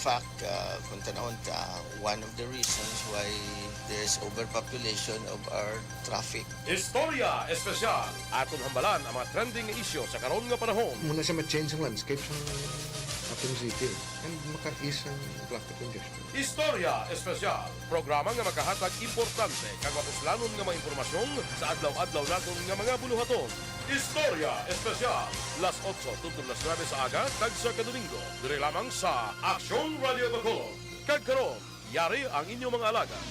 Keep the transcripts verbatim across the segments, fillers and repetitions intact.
fact, uh, kung tanawon ka, one of the reasons why there's overpopulation of our traffic. Istorya Espesyal. Aton hambalan ang mga trending nga isyu sa karon nga panahon. Muna siya ma-change ang landscape sa ating city and maka-ease ang traffic congestion. Istorya Espesyal, programa nga makahatag importante kag mapuslanon nga mga impormasyon sa adlaw-adlaw naton nga mga buluhaton. Istorya Espesyal, las otso tubtob las nuebe sa aga, kag sa kadomingo, diri lamang sa Aksyon Radio Bacolod. Kag karon, yari ang inyong mga alagad.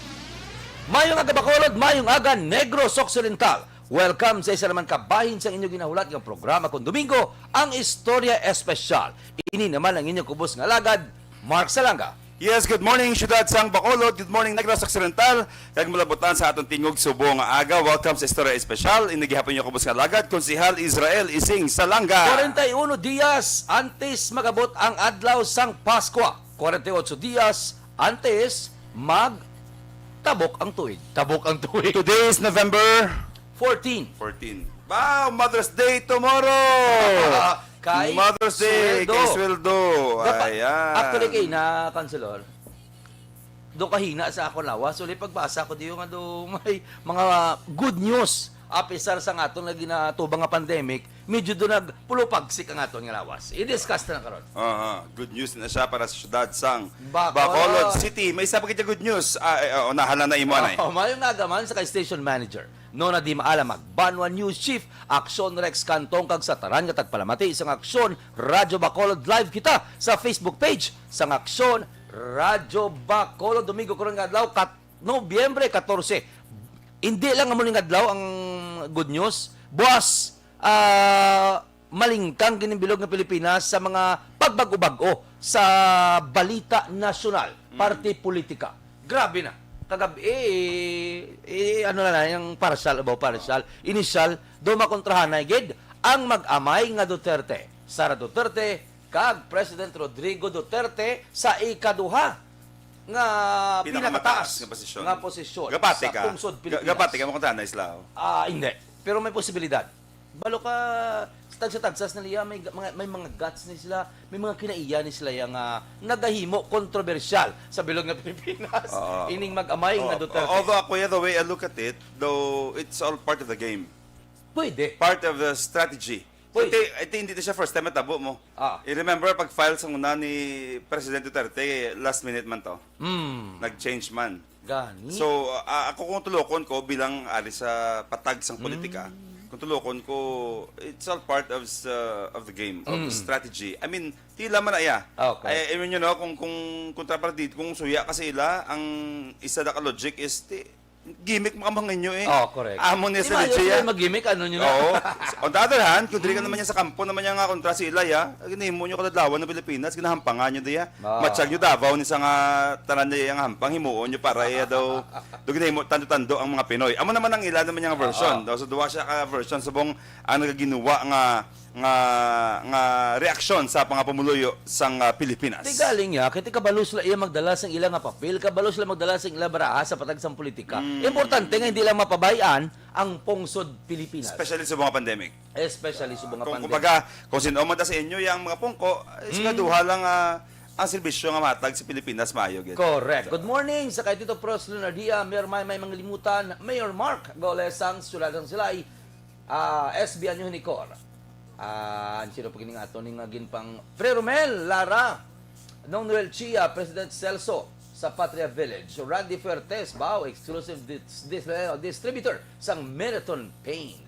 Mayong aga, Bacolod, mayong aga, Negros Occidental. Welcome sa isa naman ka bahin sang inyo ginahulat nga programa kon Domingo, ang Istorya Espesyal. Ini naman ang inyong kubos nga alagad, Mark Salanga. Yes, good morning, Syudad sang Bacolod. Good morning, Negros Occidental. Kag malabutan sa aton tingog subong nga aga. Welcome sa Istorya Espesyal. Ini gihapon inyo kubos nga alagad, Konsehal Israel Ising Salanga. Kwarenta y uno dias antes mag-abot ang adlaw sang Paskwa. Kwarenta y otso dias antes mag-tabok ang tuig. Tabok ang tuig. Today is November Fourteen. Fourteen. Wow, Mother's Day tomorrow! Kay Mother's Day, sweldo. Kay sweldo. Gapa-, Ayan. Actually, kay na, Kanselor, do kahina sa ako lawas. Uli pagbasa ko diyo nga do may mga good news. Apisar sa nga aton nga ginatubang nga pandemic, medyo do nagpulupagsik ang aton nga lawas. I-discuss na lang karon. Aha, good news na siya para sa syudad sang Bacolod. Bacolod City. May isa pa kita good news. Ah, eh, oh, nahala na imo, anay. Oh, mayong aga man sa kay station manager. Nona Di Maalam, Magbanwa News Chief, Aksyon Rex Cantong, kag sa tanan nga tagpalamati sang Aksyon Radyo Bacolod. Live kita sa Facebook page sang Aksyon Radyo Bacolod. Domingo karon nga adlaw, kat-, Nobyembre katorse. Hindi lang amo ning adlaw ang good news. Buwas, ah, malingkang gining bilog nga Pilipinas sa mga pagbag-o-bag-o sa balita nasyonal, Mm. parte politika. Grabe na. Kagab-i, eh, eh, ano na na, yung partial, about partial, initial, do makontrahanay gid ang mag-amay nga Duterte, Sara Duterte, kag President Rodrigo Duterte sa ikaduha nga Pinakamataas pinakataas nga posisyon. nga posisyon Gapati sa ka. pungsod Ga-, Pilipinas. Gapati ka, makontrahanay sila, oh. Ah, hindi. Pero may posibilidad. Balo ka, tagsa-tagsas na liya, may ga-, mga, may mga guts ni sila, may mga kinaiya ni sila yang, ah, nagahimo kontrobersyal sa bilog nga Pilipinas. Oo. Ining mag-amay nga Oo. Duterte. Although ako, yeah, the way I look at it, though, it's all part of the game. Pwede. Part of the strategy. Pwede. Ito, ito hindi to siya first time matabo mo. Ah. I-remember pag-file sa una ni President Duterte, last minute man to. Mm. Nag-change man. Gani. So, ah, ako kung tulokon ko bilang ari sa patag sang politika, Mm. kung tulokon ko, it's all part of s-, of the game, of Mm. strategy. I mean, tila man na iya. Okay. I, I mean, you know, kung, kung kontrapartid, kung suya kasi ila, ang isa na ka logic is, ti-, gimmick mo ka mga inyo eh. Oh, correct. Amo niya Di sa ba, Lucia. Usually mag-gimmick, ano nyo na? Oo. On the other hand, kung diri ka naman niya sa kampo naman niya nga kontra si Ilay, ah, ginahimo nyo kadadlawan ng Pilipinas, ginahampangan nyo diya. Ah. Matsyag nyo Davao ni sa nga tanan niya nga hampang, himuon nyo para iya daw. Do ginahimo tando-tando ang mga Pinoy. Amo naman ang ila naman niya nga version. Oo. Daw, so, duwa siya ka version subong ang nagaginuwa nga nga, nga reaksyon sa mga pumuluyo sang, ah, Pilipinas. Ti galing niya, kay ti kabalo sila iya magdala sang ila nga papel, kabalo sila magdala sang ila baraha sa patag sang politika. Mm. Importante nga hindi lang mapabay-an ang pungsod Pilipinas. Especially sa mga pandemic. Especially sa mga Kung, pandemic. Kumbaga, kung sino man ta sa inyo, yang mga pungko, eh, Mm. siguraduha lang, ah, ang serbisyo nga matag sa Pilipinas, maayo gid. Correct. So, Good morning sa kay Tito Pros Leonardia, Mayor May, may manglimutan, Mayor Mark Golesang, Suladang Silay, Ah, S B Anyo Hinicor. Ah, ang sino pa gini nga ato ni nga ginpang Fre Romel Lara, Nong Noel Chia, President Celso sa Patria Village. Randy Fuertes, wow, exclusive dis-, dis-, eh, distributor sang Meriton Paint.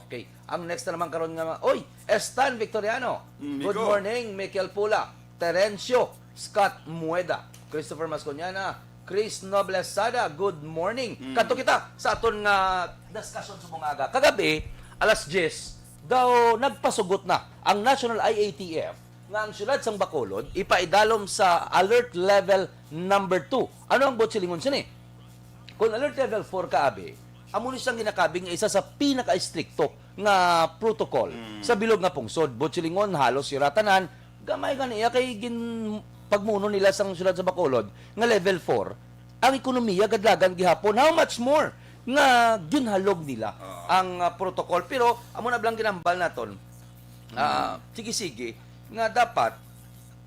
Okay. Ang next na naman karon nga, oy, Stan Victoriano. Mm, Good Nico. morning, Michael Pula. Terencio Scott Mueda, Christopher Masconiana, Chris Noblesada, good morning. Mm. Kadto kita sa aton nga diskusyon sa mga aga. Kagabi, alas diyes, daw nagpasugot na ang National I A T F nga ang siyudad sang Bacolod ipaidalom sa Alert Level number two. Ano ang buot silingon sini? Kung Alert Level four ka, abi, amo ni siyang ginakabig nga isa sa pinaka-estrikto nga protocol Mm. sa bilog nga pungsod. Buot silingon, halos sira tanan, gamay gani iya kay gin-, pagmuno nila sang siyudad sa Bacolod nga level four, ang ekonomiya kadlagan gihapon. How much more nga ginhalog nila Oo. ang, ah, protocol? Pero amo na blang ginambal naton. Ah, Mm. sige-sige nga dapat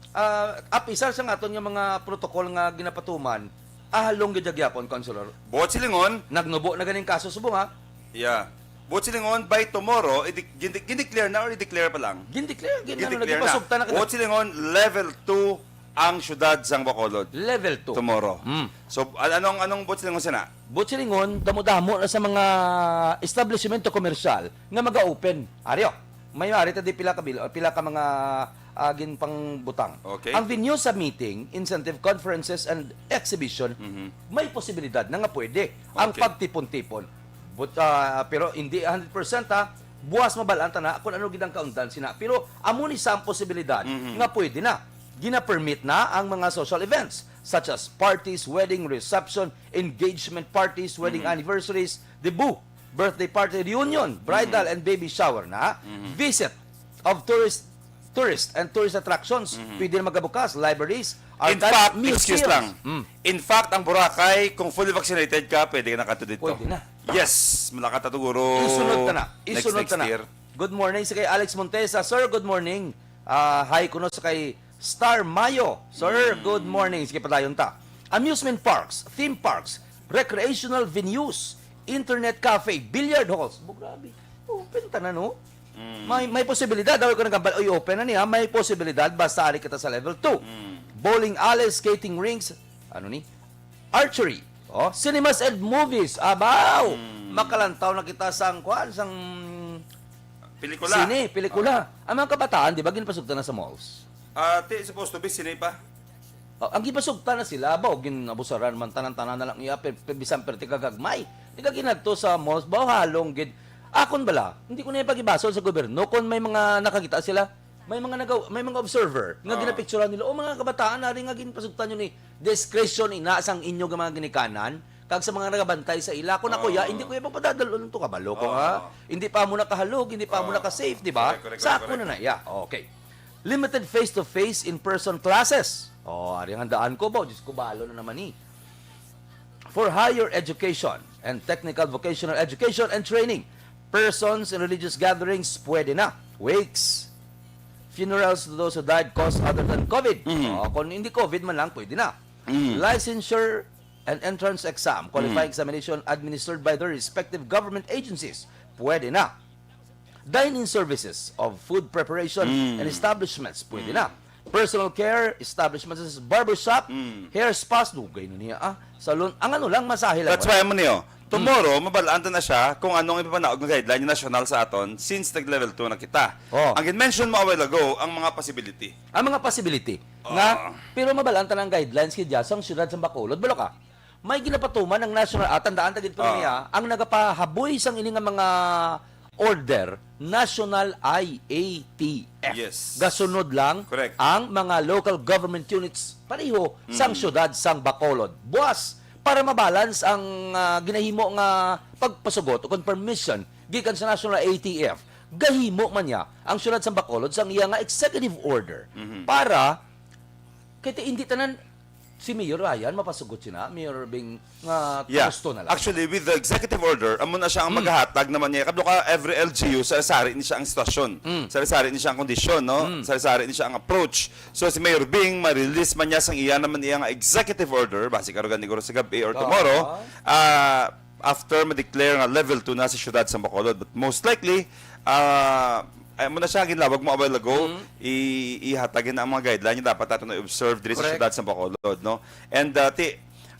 Ah, apisar sa aton nga mga protocol nga ginapatuman, ahalong gid gyapon, Councilor. Buot silingon, Nagnubo na ganing kaso subong, ha? yeah. Buot silingon, by tomorrow, i-de- gindi- gindeclare na or i-declare pa lang? Gindeclare, gin, ano, Gindeclare na. nagipasugta na kita. Buot silingon, level two ang siyudad sang Bacolod. Level two. Tomorrow. Mm. So, an- anong anong buot silingon sina? Buot silingon, damo-damo na sa mga establishmento komersyal nga maga-open. Aryo, may ari ta di pila ka bil, pila ka mga ah, ginpangbutang. Okay. Ang venue sa meeting, incentive conferences and exhibition, Mhm. may posibilidad na nga pwede ang Okay. pagtipon-tipon. But, ah, pero hindi hundred percent, ha. Buwas mabalaan ta na kung ano gid ang kaundan sina. Pero amo ni sa ang posibilidad Mhm. nga pwede na. Gina-permit na ang mga social events such as parties, wedding, reception, engagement parties, wedding Mhm. anniversaries, debut, birthday party, reunion, bridal and baby shower na. Mhm. Visit of tourist tourist and tourist attractions. Mhm. Pwede na magabukas, libraries, In archives, fact, museums. excuse lang. Mm. In fact, ang Boracay, kung fully vaccinated ka, pwede ka nakadto dito. Pwede na. Yes, malakad ta siguro Isunod ta na. next, Isunod next ta na. year. Good morning sa kay Alex Montesa. Sir, good morning. Ah, hi kuno sa kay Star Mayo. Sir, Mm. good morning. Sige, padayon ta. Amusement parks, theme parks, recreational venues, internet cafe, billiard halls. Bo, grabe. Open ta na, no? Mm. May, may posibilidad. Daw ko nagambal, oy, open na niya. May posibilidad. Basta ari kita sa level two. Mm. Bowling alley, skating rinks, ano ni? Archery. Oh, cinemas and movies. Abaw! Mm. Makalantaw na kita sang, kuan, sang Pelikula. sine, pelikula. Ang mga kabataan, di ba, ginpasugta na sa malls? Ah, ti, supposed to be, sine pa? Oh, ang gipasugta na sila, ba, o ginabusaran man, tanan-tanan na lang iya, pe, pe, bisan perti ka gagmay. Di ka ginadto sa malls, ba, halong gid. Akon bala, hindi ko na ipagibasol sa gobyerno kung may mga nakakita sila. May mga nagaw, may mga observer nga Ah. ginapicturan nila, "O, mga kabataan, ari nga ginpasugtan nyo ni discretion ina sang inyo nga mga ginikanan, kag sa mga nagabantay sa ila." Kung ako, ya, Ah. hindi ko ipagpadadalon to, kabalo ko, Ah. ha? Hindi pa mo nakahalog, hindi pa mo Ah. naka-safe, di ba? Correct, correct, Sa correct, ako na correct. na, ya. Okay. Limited face-to-face in-person classes. Oh, ari ang handaan ko, ba? Diyos ko, balo na naman, eh. For higher education and technical vocational education and training, persons in religious gatherings, pwede na. Wakes, funerals to those who died caused other than COVID. Mhm. Oh, kung hindi COVID man lang, pwede na. Mm. Licensure and entrance exam, qualifying Mm. examination administered by their respective government agencies, pwede na. Dining services of food preparation Mm. and establishments, pwede na. Personal care establishments such as barbershop, Mm. hair spas, dugay na niya, ah, salon. Ang ano lang, masahe lang. That's why, amo niyo, tomorrow, mabalaan ta na siya kung anong ipapanaog nga guideline national sa aton since nag-level two na kita. Oh. Ang gin-mention mo a while ago, ang mga possibility. Ang mga possibility. Ah. Nga, pero mabalaan ta na ang guidelines kay Jazz, ang siyudad sa Bacolod. Balo ka, may ginapatuman ang national, ah, tandaan ta gid, pero Ah. niya, ang nagapahaboy sang ini nga mga order, National I A T F. Yes. Gasunod lang Correct. ang mga local government units pareho sang Mm. siyudad sang Bacolod. Buwas, para mabalance ang, ah, ginahimo nga pagpasugot o kon permission gikan sa National I A T F, gahimo man niya ang siyudad sang Bacolod sang iya nga executive order Mhm. para kay ti-, hindi tanan si Mayor Ryan mapasugot sina, Mayor Bing nga Yeah. gusto na lang. Actually, with the executive order, amo na siya ang Mm. maghahatag naman niya. Kablo ka, every L G U, sari-sari ni siya ang sitwasyon. Mm. Sari-sari ni siya ang kondisyon, no? Mm. Sari-sari ni siya ang approach. So, si Mayor Bing, ma-release man niya sang iya naman iya nga executive order, basi karon gani siguro sa gabi or Ah. tomorrow, ah, after ma-declare nga level two na sa siyudad sa Bacolod. But most likely, ah, ay mo na siya ginlawag mo a while ago, Mm. i ihatag na ang mga guideline nga dapat nato na observe diri sa Correct. Siyudad sa Bacolod, no? And, ah, ti,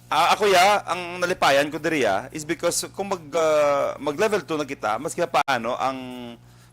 ah, ako ya, ang nalipayan ko diri ya is because kung mag ah, mag level two na kita, maski paano ang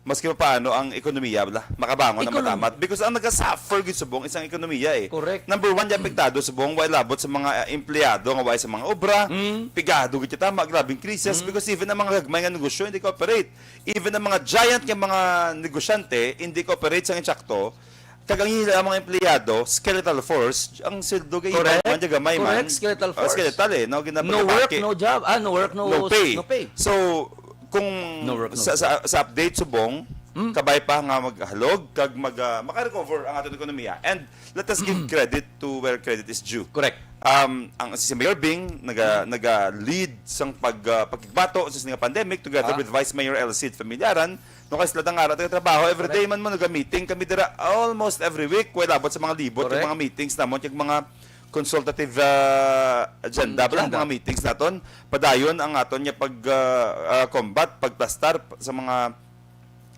maski paano ang ekonomiya, bala, makabangon ang Ekonomi- matamat. Because ang nagasuffer gyud subong isang ekonomiya, eh. Correct. Number one, di apektado subong, wa labot sa mga, ah, empleyado nga wa sa mga obra. Mm. Pigado gyud kita, mga grabing krisis. Mm. Because even ang mga gagmay nga negosyo, hindi ka-operate. Even ang mga giant nga mga negosyante, hindi ka-operate sa insakto. Kag ang ila mga empleyado, skeletal force, ang sweldo kay Correct. man, gamay man. Correct, skeletal Oh, force. skeletal, eh, no? No work, no job. Ah, no work, no, No pay. no pay. So, kung No work, no sa, job. sa, sa update subong, Mm. kabay pa nga maghalog, kag mag, ah, maka-recover ang aton ekonomiya. And let us give credit to where credit is due. Correct. Um, ang si Mayor Bing naga naga-lead sang pag ah, pagbato sa nga pandemic together Ah. with Vice Mayor El Cid Familiaran No, kay sila nga ara taga trabaho, every day man mo naga-meeting kami dira almost every week. Way labot sa mga libot, yung Correct. mga meetings namon, yung mga consultative ah, agenda, Mm, bala, agenda. mga meetings naton. Padayon ang aton nga pag ah, ah, combat, pagplastar p- sa mga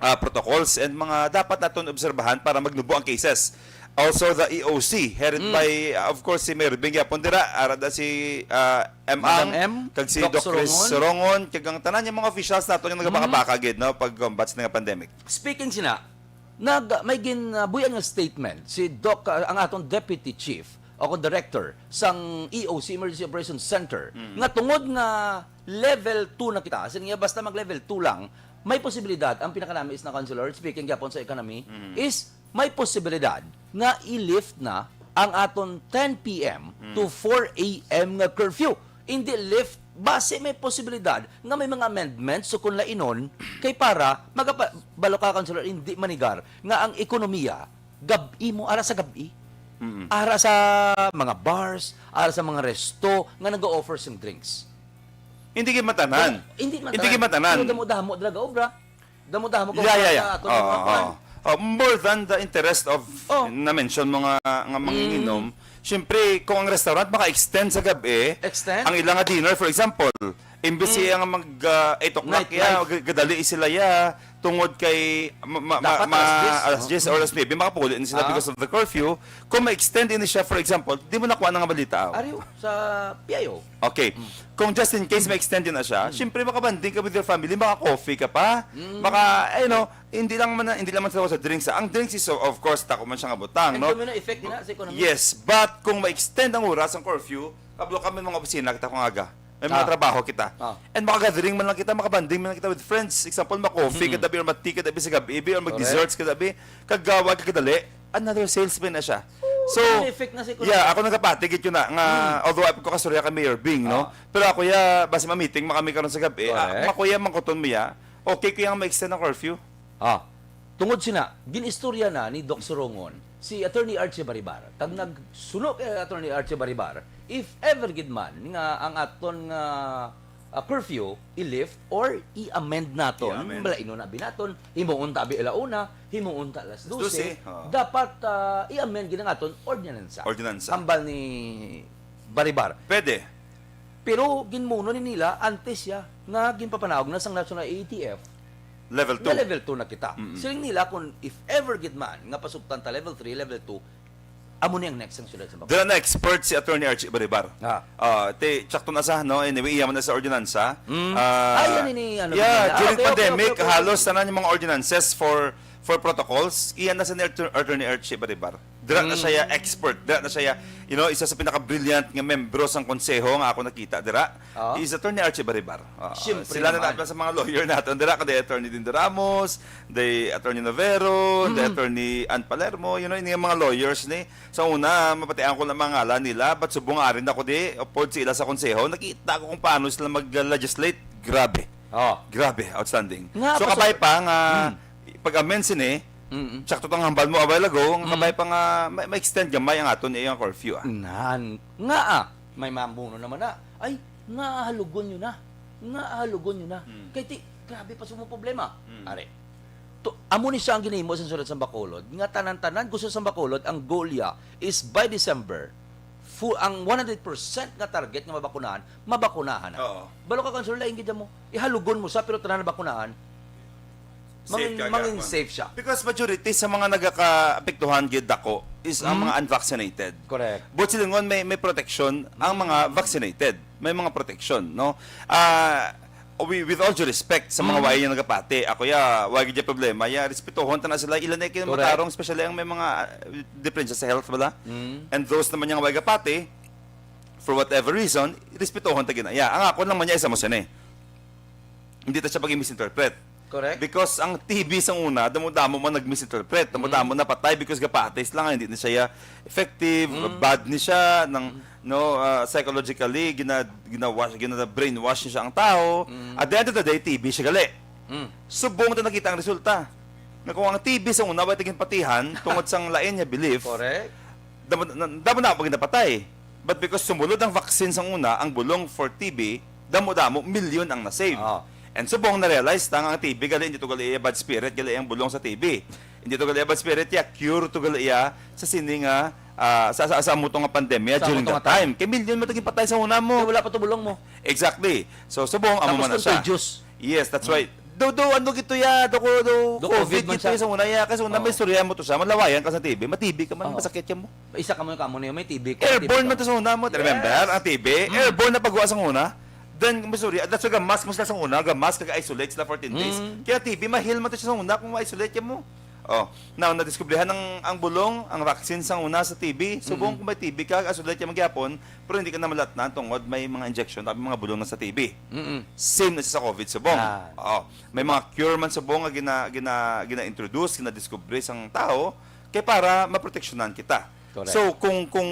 ah, protocols and mga dapat naton obserbahan para magnubo ang cases. Also the E O C, headed Mm. by, ah, of course, si Mayor Bing gyapon dira, ara da si ah, M Madam Ang, M, kag si Doc Doc Chris Sorongon. Sorongon, kag ang tanan yung mga officials naton yung Mm. nagabaka-baka gid, no, pag combat sa nga pandemic. Speaking sina, nag may gin uh, buyan nga statement si Doc uh, ang aton deputy chief o kung director sang E O C, Emergency Operations Center, Mm. nga tungod nga level two na kita, sin niya basta mag level two lang, may posibilidad ang pinakanami is na councilor speaking gyapon sa economy Mm. is may posibilidad nga i-lift na ang aton ten p.m. Mm. to four a.m. nga curfew. Hindi lift base may posibilidad nga may mga amendments o kung lainon kay para magapa balo ka, councilor, hindi manigar nga ang ekonomiya gab-i mo ara sa gab-i, Mm. ara sa mga bars, ara sa mga resto nga nag-offer sing drinks. Hindi gid matanan. Hindi man Hindi gid matanan. Pero damo-damo talaga obra. Damo-damo ka Yeah, yeah, sa yeah. aton Oo, mga kuwan. oo. Oh, more than the interest of Oh. na-mention mo nga nga manginginom, Mm. siyempre kung ang restaurant maka-extend sa gabi, Extend? ang ilang nga dinner, for example, imbes Mm. siya nga mag ah, eight o'clock Night ya, life. g- gadali sila ya tungod kay ma, ma, ma, Dapat ma, alas diyes, alas no? diyes or alas nuebe makapuli ni sila Ah. because of the curfew. Kung ma-extend ini siya, for example, di mo nakuha na nga balita. Ariw sa P I O. Okay. Mm. Kung just in case ma-extend na siya, Mm. syempre makabanding ka with your family, maka-coffee ka pa, Mm. maka, eh, no, hindi lang man, hindi lang man sa, sa drinks. Ah. Ang drinks is, of course, tako man siya nga butang, Ang no? domino effect din na sa ekonomiya. Yes, but kung ma-extend ang oras ang curfew, kablo kami mga opisina, kita kung aga. May mga Ah. trabaho kita. Ah. And makagathering man lang kita, makabanding man lang kita with friends. Example, ma-coffee Mm. kadabi or ma-tea kadabi sa gabi, or Correct. mag-desserts kadabi, kag gawa ka kadali, another sales man na siya. So, May effect na sa ekonomiya. yeah, ako nagapati gid yun na, nga, Mm. although ako kasuriya kay Mayor Bing, no? Ah. Pero ako ya, basi ma-meeting man kami karon sa gabi, ah, Correct. makuya man kuton mo ya, okay ko yung ma-extend ang curfew. Ah, tungod sina, gin-istorya na ni Doc Sorongon si Attorney Archie Baribar. Kag nagsuno kay Attorney Archie Baribar, if ever gid man nga ang aton nga ah, curfew i-lift or i-amend naton, I-amend. Bala, ino na binaton, himuon ta abi ala una, himuon ta alas Alas dose, dose, oo. dapat ah, i-amend gid ang aton ordinansa. Ordinansa. Hambal ni Baribar. Pwede. Pero ginmuno ni nila antes siya nga ginpapanaog na sang National A E T F Level na two. level two na kita. Mm-mm. Siling nila kung if ever gid man nga pasugtan ta level three, level two, amo ni ang next sang siyudad sa Bacolod. Dira na expert si Attorney Archie Baribar. Ah. Ah, te, tsakto na sa, no? Anyway, iya man na sa ordinansa. Mm. Ah, Ah, yan ini, ano, yeah, yan. Ah, during okay, okay, pandemic, okay, okay, okay. halos tanan yung mga ordinances for for protocols, iya na sa ni Artur-, Attorney Archie Baribar. Dira na Mm. siya ya expert, dira na siya ya, you know, isa sa pinaka-brilliant nga membro sang konseho nga ako nakita dira. Ah. Is Attorney Archie Baribar. Ah, Siyempre sila na naman. naman sa mga lawyer naton dira, kay Attorney Dindo Ramos, day Attorney Novero, day Mm. Attorney Ann Palermo, you know, ini nga mga lawyers ni. Sa una, mapatian ko lang mga ngalan nila, but subong arin ako di, upod sa ila sa konseho, nakita ko kung paano sila mag-legislate. Grabe. Oh. Grabe, outstanding. Nga, So, pa sa kabay pa nga, Hmm. pag-amend sini, Mm-mm. tsakto tang hambal mo a while ago, nga Mm. kabay pa nga, ma-, ma-extend gamay ang aton iyang curfew, ah. Nan, nga, ah, may mamuno naman na. Ay, nga, halugon nyo na. Nga, halugon nyo na. Mm. Kay ti, grabe pa sa mga problema. Mm. Are, to, amo ni siya ang ginimo sa Sulat sa Bacolod, nga tanan-tanan gusto sa Bacolod, ang goal ya is by December, full, ang one hundred percent nga target nga mabakunahan, mabakunahan na. Oo. Balo ka, Councilor, lain gid mo. Ihalugon mo sa, pero tanan nabakunahan. Safe Mangin-, ka mangin gihapon. safe siya. Because majority sa mga nagakaapektuhan gid dako is ang Mm. mga unvaccinated. Correct. But silingon may, may protection ang mga Mm. vaccinated. May mga protection, no? Ah, we, with all due respect sa mga Mm. way nga nagapati, ako ya, wa gid ya problema ya, respetuhon ta na sila, ila na kay Correct. matarong, especially ang may mga ah, diperensya sa health, bala. Mm. And those naman yang way gapati, for whatever reason, respetuhon ta gina. Ya, ang ako lang man ya isa mo sini. Hindi ta siya pag-misinterpret. Correct. Because ang T B sa una, damo-damo man nag-misinterpret. Damo-damo Mm. napatay because gapati sila nga hindi na siya effective, Mm. bad ni siya, nang, Mm. no, ah, psychologically, gina, gina-wash, gina-brainwash ni siya ang tao. Mm. At the end of the day, T B siya gali. Mm. Subong ta nakita ang resulta. Nga kung ang T B sa una, way tigin patihan, tungod sang lain niya belief, Correct. damo, na, damo na pag napatay. But because sumulod ang vaccine sang una, ang bulong for T B, damo-damo, milyon ang na-save. Ah. And subong na-realize ta nga ang T B gali, hindi to gali iya bad spirit, gali ang bulong sa T B. Hindi to gali iya bad spirit, ya cure to gali iya sa sini nga, ah, sa, sa, sa amo to nga pandemya. Sa during amo to that nga time. Kay milyon man to gipatay sa una mo. Kay wala pa to bulong mo. Exactly. So, subong, amo Tapos man na siya. Contagious. Yes, that's why. Do, do, ano gito ya? Do, ko, do, Do COVID COVID man gito siya. Ya sa una ya. Kasi una may Oo. Istorya mo to siya. Malawayan ka sa T B. Ma-T B ka man, Oo. Masakit ka mo. Isa ka mo yung kamo niyo, may T B ka, Airborne T B man ka. To sa una mo. Remember, Yes. Ang T B, Mm. Airborne na pagwa sa una. Then, Missouri, that's why gamask mo sila sa una, gamask, kag-isolate sila fourteen days. Mm. Kaya T B, mahil man to siya sa una kung ma-isolate ka mo. Oh, now, nadiskubrihan ang, ang bulong, ang vaccine sa una sa T B. Subong Mm. Kung may T B ka, isolate ka magyapon, pero hindi ka na malatnan tungod may mga injection, may mga bulong na sa T B. Mm-mm. Same na siya sa COVID subong. Ah. Oh, may mga cure man subong nga gina, gina, gina-introduce, gina-discover sang tao, kay para maproteksyonan kita. Correct. So, kung, kung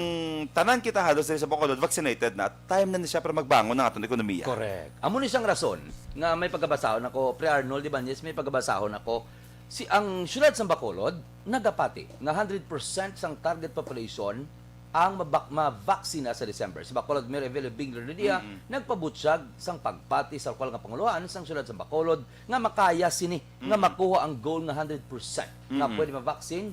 tanan kita halos diri sa Bacolod vaccinated na, time na ni siya para magbangon ang aton ekonomiya. Correct. Amo ni sang rason nga may pagabasahon ako, Pre Arnold Ibanez, may pagabasahon ako, si, ang siyudad sa Bacolod nagapati nga hundred percent sang target population ang mabak-, mavaksina sa December. Si Bacolod Mayor Evelio Bing Leonadia Mm-mm. nagpabutyag sang pagpati sa lokal nga pangulohan sang siyudad sa Bacolod nga makaya sini nga Mm-mm. makuha ang goal nga hundred percent nga Mm-mm. pwede mavaccine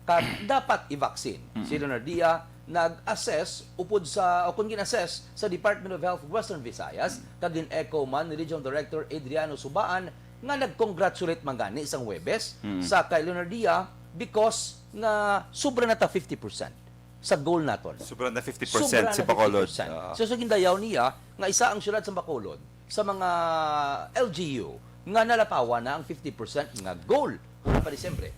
kag dapat i-vaccine. Mm-mm. Si Leonadia nag-assess upod sa, o kung gin-assess sa Department of Health Western Visayas, Mm. kag gin-echo man ni Regional Director Adriano Subaan nga nag-congratulate man gani sang Huwebes Mm. sa kay Leonadia because nga sobra na ta fifty percent sa goal naton. Sobra na fifty percent Sobra si na Bacolod. fifty percent. Ah. So, sa gindayaw niya, nga isa ang siyudad sa Bacolod, sa mga L G U nga nalapawan na ang fifty percent nga goal para pa Disyembre.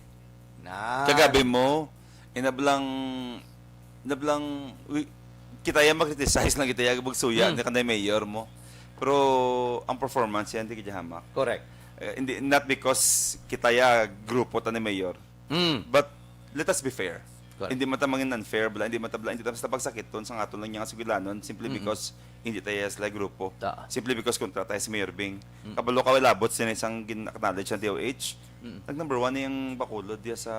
Na Kagabi mo, inablang, inablang, wi-, kita ya mag-criticize lang, kita ya magsuya Mm. ni kanay mayor mo. Pero ang performance yan, hindi kita hamak. Correct. Eh, hindi, not because kita ya grupo ta ni mayor. Mm. But let us be fair. Correct. Hindi man ta mangin unfair, bala, hindi man ta, bala, hindi ta basta pagsakiton sa aton lang nga sugilanon simply Mm-mm. because hindi tayo sila grupo. Ta. Simply because kontra tayo si Mayor Bing. Mm. Kabalo ka, wala abot sila isang gin-acknowledge ng D O H. Mm. Nag number one yung Bacolod diya sa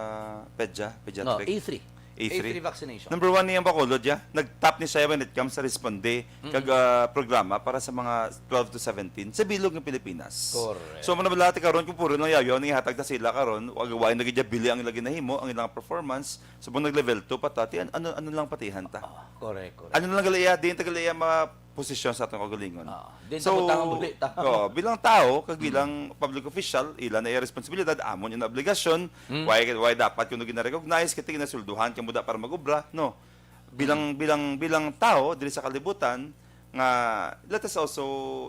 pedya, No, pediatric. A three. A three. A three vaccination. Number one niya ang Bacolod, ya. Nag-top ni siya when it comes sa responde Mm. kag, ah, programa para sa mga twelve to seventeen sa bilog ng Pilipinas. Correct. So, muna bala, ti karon, kung puro lang yayaw, nang ihatag ta sila karon, wag, wag na gid bili ang ilang ginahimo, ang ilang performance. So, kung nag-level two pa ta, ti, an-, ano, ano lang patihan ta? Ah, correct, correct. Ano lang gali iya, di yung tagal iya ma-, posisyon sa atong kaugalingon. Ah, di So, tabot ang buli ta. Oo, bilang tao, kag Mm. bilang public official, ila na iya responsibilidad, amon yung obligasyon, Mm. why, why dapat kuno gina-recognize, kita ginasulduhan, kamo da para mag-obra, no? Bilang, Mm. bilang, bilang tao, diri sa kalibutan, nga, let us also,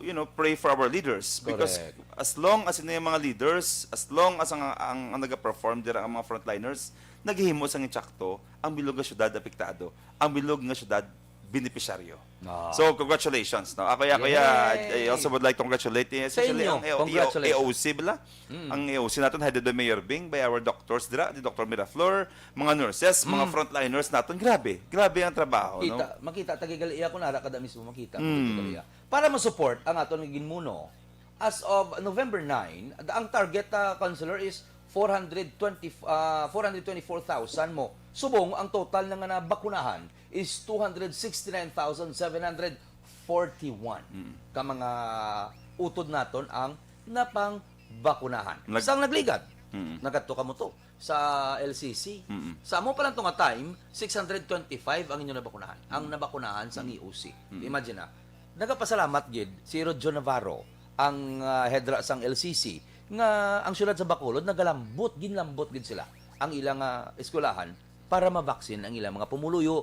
you know, pray for our leaders. Because Correct. as long as ino yung mga leaders, as long as ang, ang, ang nag-perform dira ang mga frontliners, naghihimo sang insakto, ang bilog nga syudad apektado, ang bilog nga syudad benepisyaryo. Ah. So, congratulations, no? Ako, ako, Yay! I, I also would like to congratulate, eh, Sa especially inyo, ang A O, congratulations. A O C, bala? Mm. Ang A O C naton, headed by Mayor Bing, by our doctors dira, ni Doctor Miraflor, mga nurses, mga Mm. frontliners naton. Grabe, grabe ang trabaho, no? Kita, makita, tagigali iya kung ara kada mismo makita, Mm. tagigali iya. Para ma-support ang aton nga ginmuno, as of November nine, ang target, ah, counselor is four hundred twenty, ah, four hundred twenty-four thousand mo. Subong ang total na nga nabakunahan is two hundred sixty-nine thousand seven hundred forty-one Mm. ka mga utod naton ang napangbakunahan. Nag- Sang nagligad, Mm. nagadto kamo to sa L C C. Mm. Sa amo pa lang to nga time, six hundred twenty-five ang inyo nabakunahan. Ang Mm. nabakunahan sa Mm. E O C. Mm. Imagine na, nagapasalamat gid si Rojo Navarro, ang, ah, head ra sang L C C, nga ang siyudad sa Bacolod nagalambot, ginlambot gid sila ang ilang, ah, eskwelahan para mabaksin ang ilang mga pumuluyo,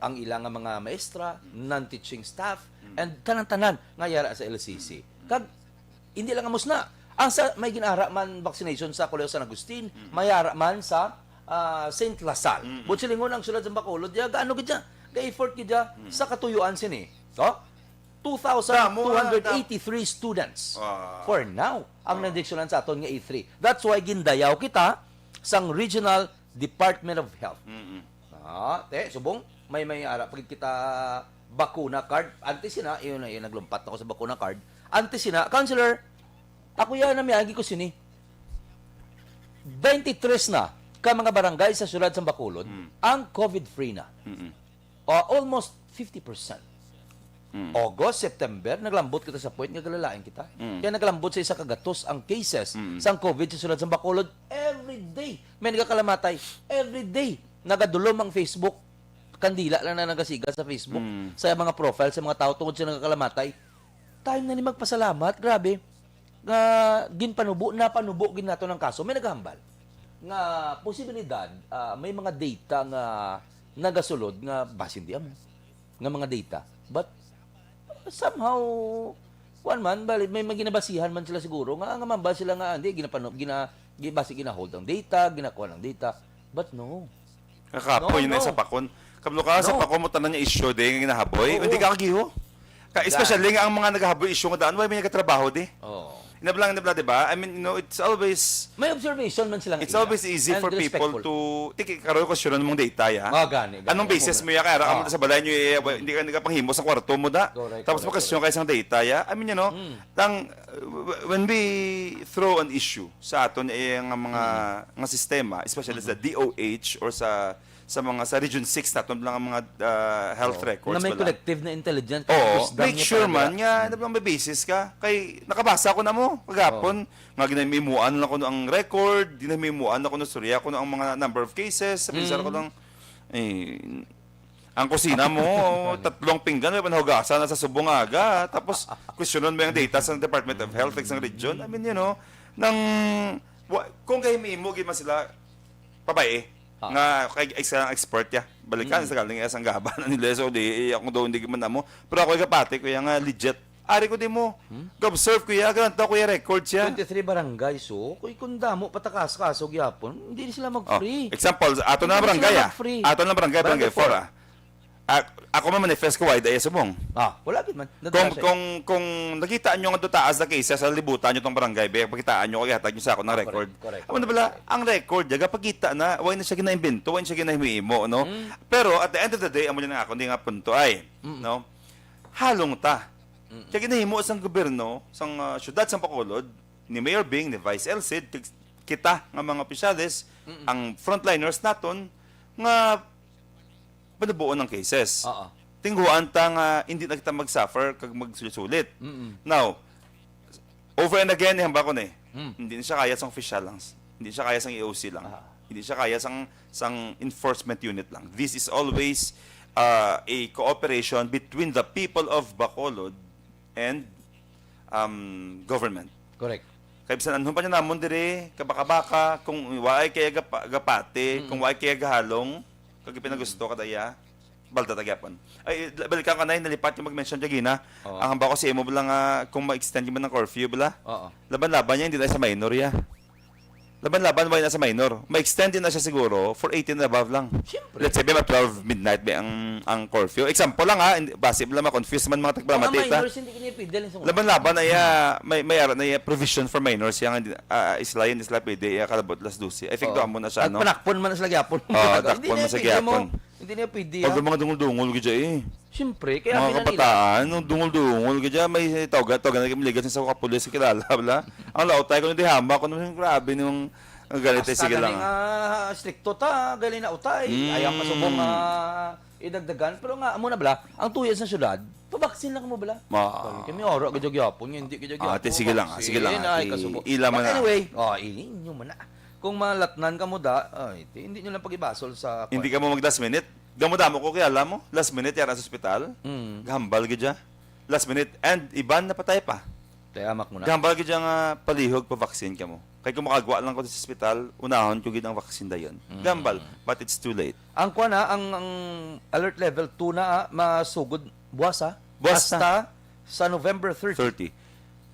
ang ilang nga mga maestra, Mm. non-teaching staff, Mm. and tanan-tanan nga yara sa L C C. Mm. Kag hindi lang amos na. Ang sa, may ginara man vaccination sa Colegio San Agustin, Mm. may ara man sa, ah, Saint La Salle. Mm. Buot silingon ang siyudad sa Bacolod, ya, gaano gid ya? Ga-effort gid ya Mm. sa katuyuan sini. Oh? Damo, ah, two thousand two hundred eighty-three students Ah. for now ang Ah. nadiksyonan sa aton nga A three. That's why gindayaw kita sang Regional Department of Health. Mm-mm. Ah, te, subong, may, may ara pa gid kita bakuna card. Antes sina, yun na, yun, naglumpat ako sa bakuna card. Antes sina, counselor, ako yan, namiagi ko sini. Twenty-three na ka mga barangay sa siyudad sa Bacolod Mm. ang COVID-free na. Mm-mm. O, almost fifty percent. Mm. August, September, naglambot kita sa point nga galalain kita. Mm. Kaya naglambot sa isa ka gatos ang cases Mm. sang COVID sa sulod sa Bacolod. Every day, may nagakalamatay. Every day, nagadulom ang Facebook. Kandila lang na nagasiga sa Facebook, Mm. sa mga profile sa mga tao tungod sa nagakalamatay. Time na ni magpasalamat, grabe. Nga ginpanubo, napanubo gid nato ng kaso. May naghambal nga posibilidad, ah, may mga data nga nagasulod nga basin di amo nga mga data. But somehow, kuwan man, bali, may, may ginabasihan man sila siguro nga, nga mambal sila nga, hindi, ginapano, gina, gi-, basi gina-hold ang data, ginakuha ang data. But no. Kakapoy No, na no. sa pakon. Kablo ka, sa No. pakon mo tanan yung issue, di, nga ginahaboy. Oo. Hindi ka kagiho. Ka, Wala. especially nga ang mga nagahaboy issue nga daan, why may nagatrabaho, di? Oo. Inablang, inablang, di ba? I mean, you know, it's always, May observation man silang it's iya. always easy And for people respectful. to, tiki, karoy ko sure mong data, ya. Ah, gani, gani. Anong Ako basis nga. mo, ya? Kaya, Ah. sa balay nyo, ya, hindi ka nagkapanghimo sa kwarto mo, da. Correct, Tapos correct, makasyon correct. kayo sa data, ya. I mean, you know, Mm. tang, uh, w-, when we throw an issue sa aton, eh, nga mga, Mm. nga sistema, especially sa Mm-hmm. D O H or sa, sa mga, sa Region six, naton lang ang mga, ah, health Oo. records, Na may wala? collective na intelligence, Oo, wisdom make niya sure talaga. man nga, Mm. na may basis ka. Kay, nakabasa ko na mo, kagapon, Oo. nga ginamimuan lang ko ang record, ginamimuan lang ko, istorya ko ang mga number of cases, sa pensar ko Mm. lang, eh, ang kusina mo, tatlong pinggan, may panhugasan na sa subong aga, tapos, questionon mo yung data sa Department of Health, sa region. I mean, you know, nang, wa-, kung kay himo, gid man sila, pabay, Ah. nga kay isa ang expert ya. Balikan Mm. sa galing ya sang gaban na nila. So, di, ako daw hindi man namo. Pero ako ikapati ko ya nga legit. Ari ko di mo. Hmm? Ga-observe ko ya, ganito ko ya record siya. Twenty-three barangay, so, kung, kung damo patakas kaso gyapon, hindi sila Oh, mag-free. example, ato Hindi na sila barangay, ah. mag-free. Ato na barangay, Barangay barangay four, four. ah. Ah, ako man manifest ko, why daya subong? Ah, wala gid man. Kung, Nadala siya. kung, kung nakita nyo nga do taas na cases sa libutan nyo tong barangay, be, pakitaan nyo, kay hatag nyo sa ako ng Ah, record. correct, correct, Amo na correct, bala, correct. ang record, yaga pagkita na, why na siya gina-invento, why na siya gina-himo-himo, no? Mm. Pero at the end of the day, amo na nga ako, hindi nga punto ay, Mm. no? Halong ta. Mm. Kaya ginahimo sang gobyerno, sang, ah, syudad sang Bacolod, ni Mayor Bing, ni Vice Elcid, kag kita nga mga opisyales, Mm. ang frontliners naton, nga panubuon ang cases. Oo. Tingguan ta nga hindi na kita mag-suffer kag magsulit-sulit. Mm-mm. Now, over and again, ihamba ko ni, Mm. hindi na siya kaya sang official lang. Hindi siya kaya sang E O C lang. Ah. Hindi siya kaya sang, sang enforcement unit lang. This is always, uh, a cooperation between the people of Bacolod and, um, government. Correct. Kay bisan anhon pa niya namon diri, kabaka-baka, kung waay kaya gapa-, gapati, Mm. kung waay kaya gahalong, kag pinagusto ka daya, balda ta gyapon. Ay, balikan ka na, nalipat yung mag-mention kagina. Oo. Ang hamba ko sa imo bala nga kung ma-extend yung ng curfew bala. Oo. Laban-laban niya, hindi tayo sa minor ya. Laban-laban, why na sa minor? Ma-extend din na siya siguro for eighteen and above lang. Siyempre. Let's say, may twelve midnight may ang, ang curfew. Example lang ha, hindi, basi lang ma-confuse man mga Mga tagpalamati ta. minors, hindi kini pwede lang sa mga Laban-laban na iya, may, may ara na iya provision for minors, yang, ah, isla yun, isla pwede, iya kalabot las dose. I think Oo. doon mo na siya, no? Pagpanakpon man na sila gyapon. Oo, Hindi takpon niya man sa pwede mo. gyapon. Hindi niya pwede, Pag ah. mga dungol-dungol, gidya eh. Siyempre, kaya Mga binanila. kabataan, nung dungol-dungol, gidya, may tawag, tawag na kami ligas sa kapulis, kilala, bala. Ang lautay ko, hindi hama, ko naman, grabe nung, ang galit, eh, Hasta sige lang, galing, ah. ah, stricto ta, galing na utay. Mm. Ayaw masubong, ah, idagdagan. Pero nga, amo na bala, ang tuya sa syudad, pabaksin lang mo bala. Ma- Kami, kami, oro, gidya gyapon, hindi gidya Ah, gyapon. te, sige lang, ah, sige lang, Baksin, ah, ay, ti-, kasubo. ila man But na. anyway, oh, ini, inyo man na. Kung malatnan ka mo da, ay, ti-, hindi nyo lang pag-ibasol sa Hindi ka mo mag-last minute. Damo-damo ko kaya, alam mo, last minute, yara sa ospital. Mm. Gambal gidya. Last minute. And iban napatay pa. Kaya amak mo na. Gambal gidya nga palihog pa vaccine ka mo. Kay kung makagwa lang ko sa ospital, unahon ko gid ang vaccine dayon. Mm. Gambal, but it's too late. Ang kuwan, ah, ang, ang alert level two na, ah, masugod buwas, ah. Buwas na. Hasta sa November thirty. Thirty.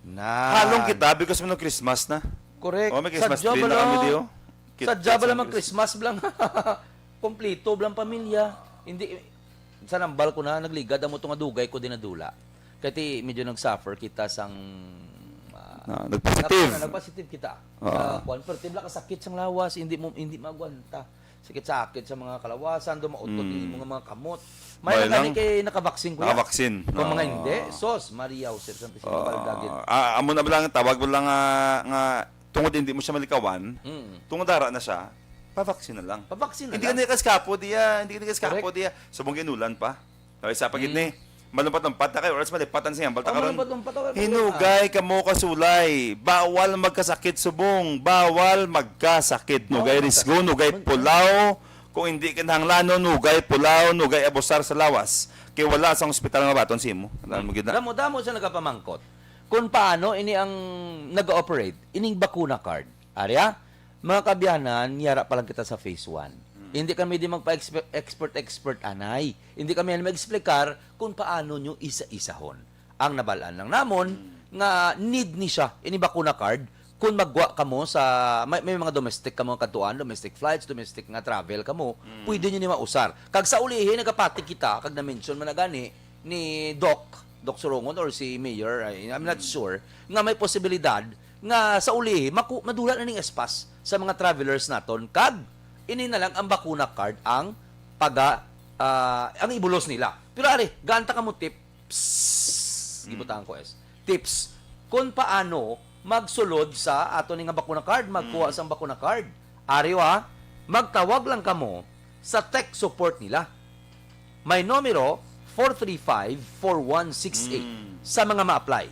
Na. Halong kita because man Christmas na. Correct. Oh, may Christmas Sadya tree ba na kami, lang, di, oh. Cute, sadya cute ba sa lang ang Christmas. Christmas lang? Kompleto lang pamilya. Hindi, sa nambal ko na, nagligad amo to nga dugay ko din nadula. Kaya ti, medyo nag-suffer kita sang, ah, Ah, nag-positive. nag-, nag-positive kita. Ah. Sa kwan, pero tibla ka sakit sang lawas, hindi mo, hindi magwanta. Sakit-sakit sa mga kalawasan, dumautot Mm. yung mga, mga kamot. May May na gani lang. kay nakabaksin, kuya. Nakabaksin. Kung mga Oo. hindi, sos, Maria Jose Santisima Ah, Baldagit. ah, amo na ba lang, tawag mo lang nga, nga tungod hindi mo siya malikawan, Mm. tungod dara na siya, pabaksin na lang. Pabaksin na Hindi lang. ka na kaskapo diya, hindi ka na kaskapo Correct. diya. Subong ginulan pa. Tapos isa pa gid Mm. ni, Malumpat-lumpat na kayo, oras malipatan siya. Balta Oh, karon. malumpat-lumpat ako. Hinugay kamo kasulay. Bawal magkasakit subong. Bawal magkasakit. Nugay Bawal risgo, magkasakit. nugay Mag- pulaw. Kung hindi kinahanglanon, nugay pulaw, nugay abusar sa lawas. Kay wala sa ospital nga baton sa imo. Alam mo gid na. Damo-damo sa nagapamangkot kung paano ini ang nag-ooperate, ining bakuna card. Arya, mga kaabyanan, yara pa lang kita sa phase one. Hindi kami di magpa-expert-expert anay. Hindi kami mag-explicar kung paano nyo isa-isahon. Ang nabalaan lang namon nga need ni siya ini bakuna card kung magwa kamo sa may, may mga domestic kamo kadtuan, domestic flights, domestic nga travel kamo, pwede nyo ni mausar. Kag sa ulihi nagapati kita kag na-mention man na gani ni Doc, Doc Surongon or si Mayor, I, I'm not sure, nga may posibilidad nga sa ulihi maku- madula na ning espas sa mga travelers naton kag ini na lang ang bakuna card ang paga ah, ang ibulos nila. Pero ari, ganta kamo tips. Gibutangan ko S. Tips kung paano magsulod sa ato ni nga bakuna card, magkuha sa bakuna card. Ari wa, magtawag lang kamo sa tech support nila. May numero four three five, four one six eight sa mga ma-apply.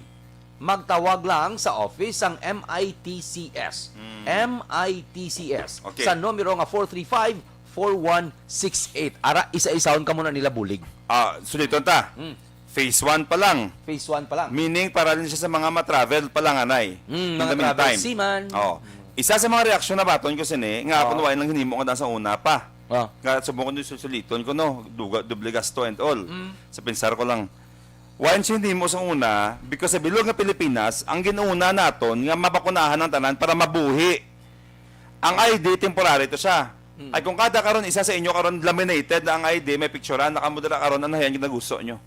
Magtawag lang sa office sang M I T C S. M I T C S. Okay. Sa numero nga four three five, four one six eight. Ara, isa-isahon kamo na nila bulig. Ah, suliton ta. Mm. Phase one pa lang. Phase one pa lang. Meaning, para rin siya sa mga ma-travel pa lang, anay. Mm, In mga the travel meantime. seaman. Oh. Isa sa mga reaksyon na baton ko sini, nga Oo. ako nawain lang hinimo nga sa una pa. Oh. Nga subong ko susuliton ko, no, duga, doble gasto and all. Mm. Sa pensar ko lang, wain siya hinimo sa una, because sa bilog nga Pilipinas, ang ginuna naton nga mabakunahan ang tanan para mabuhi. Ang I D, temporary to siya. Mm. Ay kung kada karon isa sa inyo karon laminated na ang I D, may picturean na kamo dira karon, ano yan ginagusto nyo?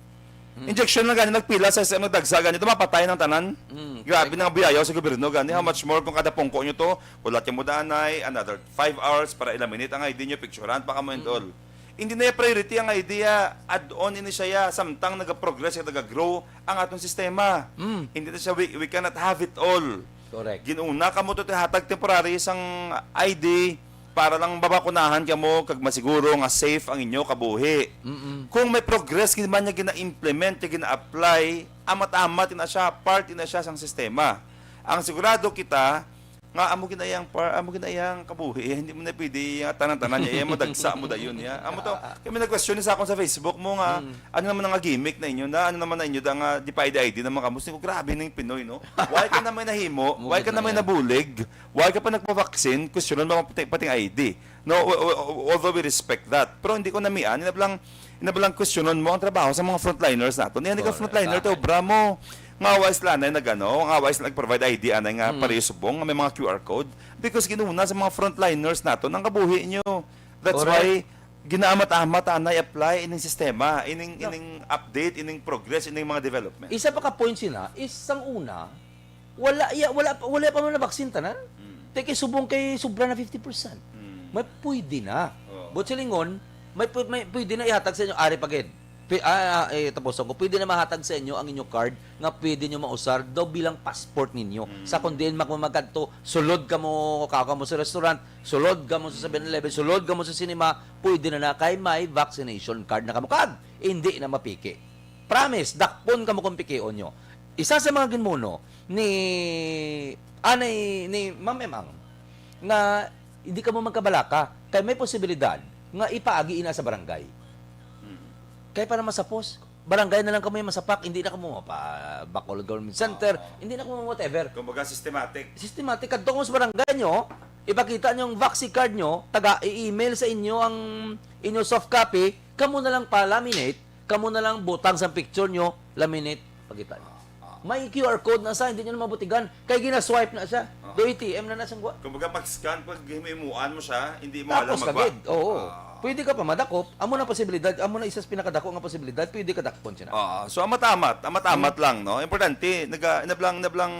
Injection lang gani, nagpila sa S M, nagdagsa gani, ito mapatay ng tanan. Mm, Grabe na nga buyayaw sa gobyerno gani. How much more kung kada pungko nyo to, wala kayo mo danay, another five hours para i-laminate ang I D nyo, picturean pa kamo and all. Hindi na yung priority ang I D, ah. Add-on ini siya, ya. Samtang nag-progress at nag-grow ang atong sistema. Mm. Hindi na siya, we, we cannot have it all. Correct. Ginuna kamo to hatag temporary sang I D para lang mabakunahan kamo kag masiguro nga safe ang inyo kabuhi. Mm-mm. Kung may progress gid man nga gina-implement, nga gina-apply, amat-amat na siya, part na siya sang sistema. Ang sigurado kita nga amo ginayang par, amo ginayang kabuhi, eh, hindi mo na pwede nga tanan-tanan niya, eh, madagsa mo dayon niya. Amo to, kami nag-question sa akon sa Facebook mo nga, ano naman ang gimmick na inyo na, ano naman na inyo da nga di pa I D I D naman kamo. Sige, grabe ning Pinoy, no? Why ka na may nahimo? Why ka na may nabulig? Why ka pa nagpa-vaccine? Questionan mo pati, pati ang I D. No, o- o- o- although we respect that. Pero hindi ko namian, inabalang, inabalang questionan mo ang trabaho sa mga frontliners nato. Niya ka Correct. frontliner to, Tama. Obra mo. Nga wa sila na nagano, nga wa sila nag-provide I D anay nga pareho subong, nga may mga Q R code. Because ginuuna sa mga frontliners nato ang kabuhi nyo. That's Correct. Why ginaamat-amat anay apply ining sistema, ining No. ining update, ining progress, ining mga development. Isa pa ka point sina is sang una, wala ya wala pa wala pa man na vaccine tanan. Mm. Te kay subong kay sobra na fifty percent. Mm. May pwede na. Oo. But silingon, may pu- may pwede na ihatag sa inyo ari pa gid. Pi- ah, ah, eh, tapos ko, pwede na mahatag sa inyo ang inyong card nga pwede nyo mausar daw bilang passport ninyo. Sa kung diin magmamagkadto, sulod ka mo, kaka mo sa restaurant, sulod ka mo sa seven eleven, sulod ka mo sa cinema, pwede na na kay may vaccination card na kamo. Kag, hindi na mapiki. Promise, dakpon kamo kung pikion nyo. Isa sa mga ginmuno ni anay ni Ma'am Emang nga hindi kamo magkabalaka kay may posibilidad nga ipaagi ina sa barangay. Kay para masapos, barangay na lang kamo yung masapak, hindi na kamo mapa Bacolod Government Center, hindi na kamo whatever. Kumbaga systematic. Systematic, kadto mo sa barangay nyo, ipakita nyo ang vaccine card nyo, taga i-email sa inyo ang inyo soft copy, kamo na lang pa-laminate, kamo na lang butang sa picture nyo, laminate, pakita nyo. May Q R code na sa, hindi nyo na mabutigan. Kay gina-swipe na siya. Do A T M na na siyang gwa. Kumbaga pag-scan, pag himuan mo siya, hindi mo Tapos alam magwa. Kagid, oo. Ah. Pwede ka pa madakop. Amo na posibilidad, amo na isa sa pinakadako nga posibilidad, pwede ka dakpon siya na. Ah, so amat-amat, amat-amat lang, no? Importante, naga, nablang, nablang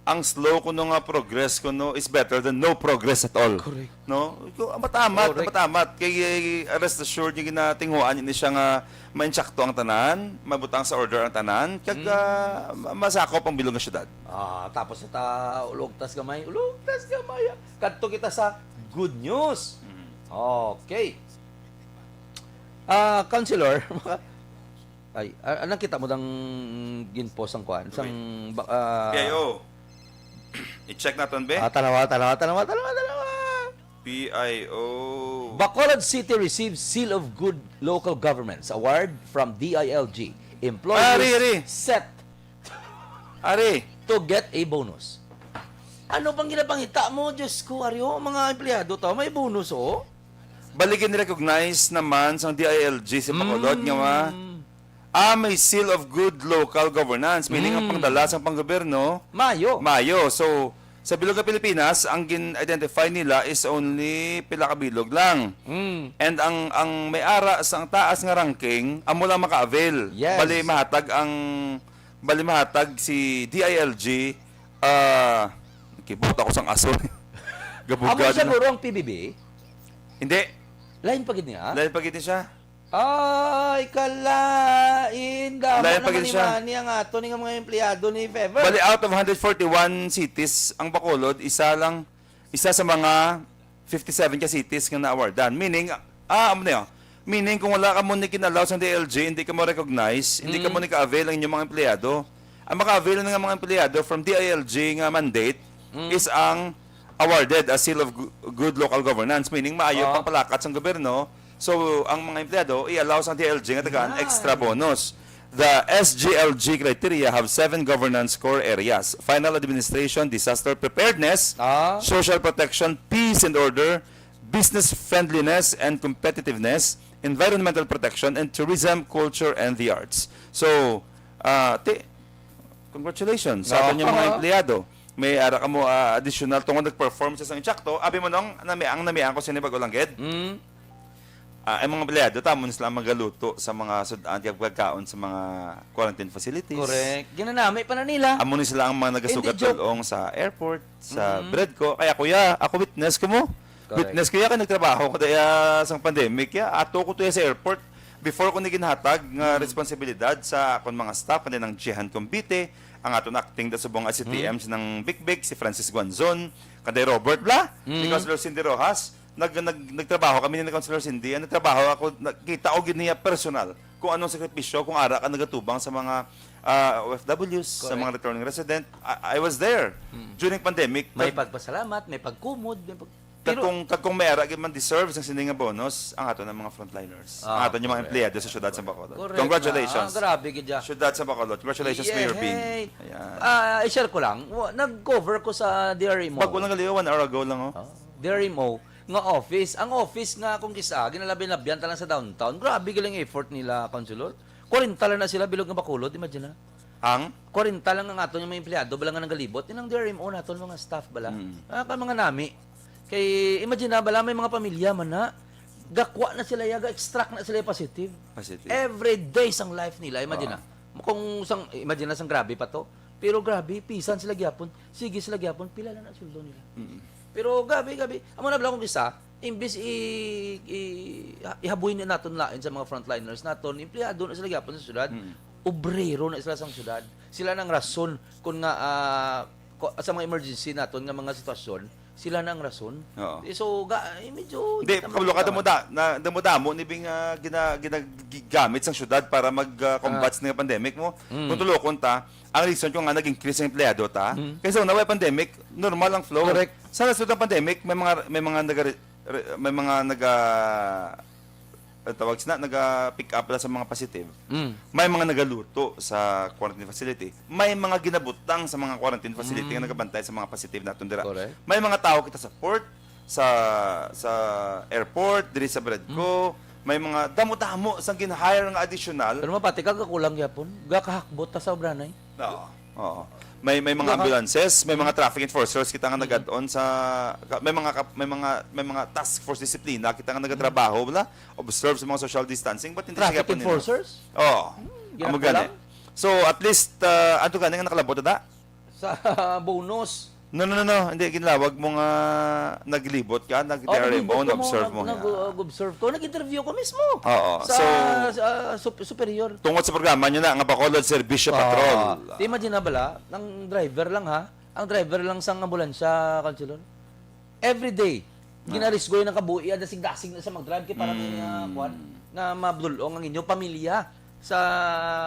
ang slow kuno nga progress kuno is better than no progress at all. Correct. No? Ko amat-amat, Correct. amat-amat kay, eh, rest assured nga ginatinguhaan ini siya nga maintsakto ang tanan, mabutang sa order ang tanan, kag ah, ma- masakop ang bilog nga syudad. Ah, tapos ta ulogtas gamay, ulogtas gamay. Ah. Kadto kita sa good news. Okay. Ah, Councilor, maka- Ay, a-, anong kita mo dang ginpost ang kuan? Sang ba-, ah, P I O. I-check naton, be. Ah, tanawa, tanawa, tanawa, tanawa, tanawa. P I O. Bacolod City receives Seal of Good Local Governance Award from D I L G. Employees Ari, ari. set Ari, to get a bonus. Ano pang ginapangita mo, Diyos ko, Aryo? Mga empleyado to, may bonus, oh. Bali gin-recognize naman sang D I L G si Bacolod nga ma, ah, may seal of good local governance, meaning ang pangdala sang panggobyerno Mayo. Mayo. So, sa bilog nga Pilipinas, ang gin-identify nila is only pila ka bilog lang. Mm. And ang ang may ara sa ang taas nga ranking, amo lang maka-avail. Yes. Bali mahatag ang bali mahatag si D I L G, ah, kibot ako sang aso. Amo Gabugad. Siguro ang P B B? Hindi. Lain pa gid niya? Dahil pag ito siya. Ay, kalain. Damo Lain pa naman gid ni siya. Manny ang ato ni nga mga empleyado ni Fever. Bali, out of one hundred forty-one cities, ang Bacolod, isa lang, isa sa mga fifty-seven ka cities nga na-awardan. Meaning, ah, amo na yun. Meaning, kung wala ka mo ni kinalaw sa D I L G, hindi ka mo recognize, hindi ka mo ni ka-avail ang inyong mga empleyado. Ang maka-avail na nga mga empleyado from D I L G nga mandate is ang awarded a seal of gu- good local governance, meaning maayo Ah. pang palakat sang gobyerno. So, ang mga empleyado, i-allow sa D I L G nga tagaan extra bonus. The S G L G criteria have seven governance core areas: final administration, disaster preparedness, Ah. social protection, peace and order, business friendliness and competitiveness, environmental protection, and tourism, culture, and the arts. So, ah, ti, congratulations sa Ah. aton yung mga empleyado. May ara ka mo, ah, additional tungod nag-perform sa isang insakto. Abi mo nung nami ang namian ko sini bago lang gid. Mm. Ah, ang mga empleyado, tamo na sila magaluto sa mga sudan kag pagkaon sa mga quarantine facilities. Correct. Ginanami pa na nila. Amo ni sila ang mga nagasugat Hindi joke. Tulong sa airport, sa Bredco. Kaya kuya, ako witness ko mo. Correct. Witness ko ya kay nagtrabaho ko daya sang pandemic ya. Ato ko to ya sa airport before ko ni ginhatag nga responsibilidad sa akon mga staff, kanang Jihan Combite, ang aton acting da subong S C T M sinang Bikbik, si Francis Guanzon, kanday Robert bla, ni Councilor Cindy Rojas. Nag, nag, nagtrabaho kami ni Councilor Cindy. Ang nagtrabaho ako, nakita ko gid niya personal kung anong sakripisyo kung ara ka nagatubang sa mga ah, O F Ws, sa Correct. Mga returning resident. I, I was there during pandemic. May Kag, pagpasalamat, may pagkumod, may pag... kag kung, kag kung may ara gid man deserve sang sini nga bonus, ang aton ang mga frontliners. Ang Ah, aton yung mga correct. Empleyado sa syudad sa Bacolod. Correct Congratulations. Na. Ah, grabe gid ya. Syudad sa Bacolod. Congratulations, Mayor Bing. Yehey! Ayan. Ah, i-share ko lang, wa- nag-cover ko sa D R M O. Bago lang gali, one hour ago lang, oh. Oh, D R M O nga office. Ang office nga kung kisa, ginalabi-labyan ta lang sa downtown. Grabe galing effort nila, Councilor. Kwarenta lang na sila, bilog nga Bacolod, imagine na. Ang? Kwarenta lang ang aton yung mga empleyado, bala nga nanggalibot. Yun ang D R M O naton, mga staff, bala. Mm. Ah, ka mga nami. Kay, imagine na, bala, may mga pamilya man na. Gakwa na sila, ya, ga-extract na sila yung positive. Positive. Every day sang life nila, imagine Ah. na. Kung sang, imagine na sang grabe pa to. Pero grabe, pisan sila gyapon. Sige sila gyapon, pila lang ang sweldo nila. Mm. Pero gabi, gabi, amo na bala kung kisa, imbis i, i, ihaboy na naton lain sa mga frontliners naton, empleyado na sila gyapon sa syudad, Mm. obrero na sila sa syudad. Sila nang rason kung nga ah, ko- sa mga emergency naton nga mga sitwasyon, sila nang rason. Oo. Eh, so, ga, eh, medyo Hindi, tama- kabalo ka, tama. damo da, na, damo-damo ni bing ah, gina, ginagamit sang syudad para mag-combat Ah. nga pandemic mo. Mm. Kung tulokon ta, ang reason ko nga nag-increase ang empleyado ta, Mm. kaysa una way pandemic, normal ang flow. Correct. Sa nasunod ng pandemic, may mga may mga naga re- may mga naga ang tawag sina naga pick up la sa mga positive. Mm. May mga nagaluto sa quarantine facility. May mga ginabutang sa mga quarantine facility Mm. nga nagabantay sa mga positive naton dira. Correct. May mga tao kita sa port, sa sa airport, diri sa Bredco, may mga damo-damo sang gin-hire nga additional. Pero mapati ka, gakulang gyapon. Gakahakbot ta sa obranay. Oo. Oo. May may mga Baka- ambulances, may mga traffic enforcers kita nga nag-add-on sa ka- may mga kap- may mga may mga task force disiplina kita nga nagatrabaho wala observe sa mga social distancing, but hindi Traffic siya gyapon nila. Enforcers? Oo. Hmm, Amo ginapula? gani. So at least uh, ato gani nga nakalabot na. Sa bonus. No, no, no, no. Hindi, ginlawag mo nga naglibot ka, nag Oh, D R M O, naglibot ko mo, na-observe mo. nag- nag-observe ko, nag-interview ko mismo. Oo, Sa, so- sa sup- superior. Tungod sa programa nyo na, nga Bacolod Serbisyo Patrol. Ah, imagine na bala, ang driver lang ha, ang driver lang sang ambulansya, Councilor. Every day, Ah. ginarisgo yung nakabuhi, dasig-dasig na sa mag-drive, kay para may Mm. uh, kwan, na mabulong ang inyong pamilya. sa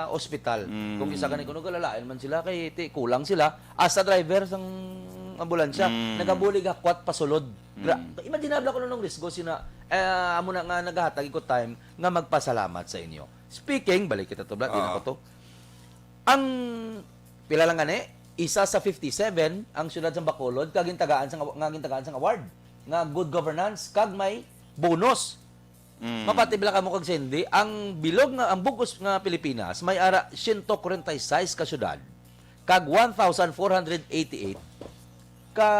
ospital. Mm. Kung isa gani kuno, galalain man sila kay ti-, kulang sila. As a driver sang ambulansya, Mm. nagabulig hakwat pasulod. Gra-, Mm. imaginable ko nung risgo sina, eh, amo na nga nagahatag ko time nga magpasalamat sa inyo. Speaking, balik kita to, Brad, di na Ah. ko to. Ang pila lang gani, isa sa fifty-seven ang siyudad sa Bacolod kag gintagaan sang, nga gintagaan sang award nga good governance kag may bonus. Mm. Mapati bala kamo kag Cindy, ang bilog nga, ang bug-os nga Pilipinas may ara siyento kwarenta y seis ka syudad kag one thousand four hundred eighty-eight ka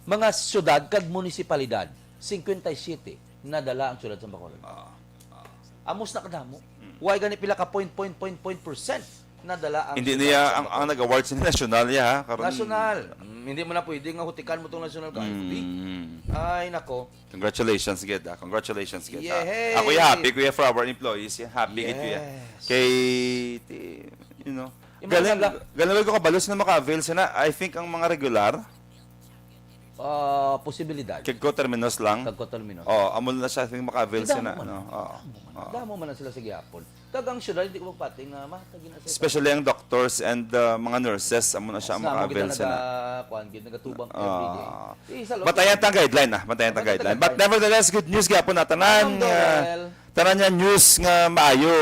mga syudad kag munisipalidad. Singkwenta y siyete nadala ang syudad sa Bacolod. Ah, ah. Amos na kadamo. Mm. Why gani pila ka point, point, point, point percent nadala ang Hindi syudad niya sa ang, Bacolod? Ang nag-award sa nasyonal niya, ha? Karon Nasyonal. Mm, hindi mo na pwede nga hutikan mo tong nasyonal ka Mm. Ay, nako. Congratulations, gid, ah. Congratulations, gid, ah. Yehey! Ako, ya, happy ko, ya, for our employees, ya. Happy gid ko, ya. Yes. Kay, ti-, you know, Yung mga galing, nagla- galing ko kabalo sino maka-avail sina. I think ang mga regular, Ah, posibilidad. Kag coterminous lang. Kag coterminous. Oh, amo na siya, I think, maka-avail Damo sina, man. no? Oo. Damo man. Oo. Damo man na sila sa gihapon. Kag ang syudad, hindi ko magpati nga, ma, kag gina-, Especially ang doctors and, uh, mga nurses, amo na siya Sa amo maka-avail kita sina. naga-, kuan, gid, nagatubang Ah. everyday. Eh, sa loob Batayan ng ta ang guideline, ah. Batayan ta ang Batayan ta guideline. ang But guideline. Nevertheless, good news gyapon na tanan Ang nga, Dorel. tanan nga news nga maayo,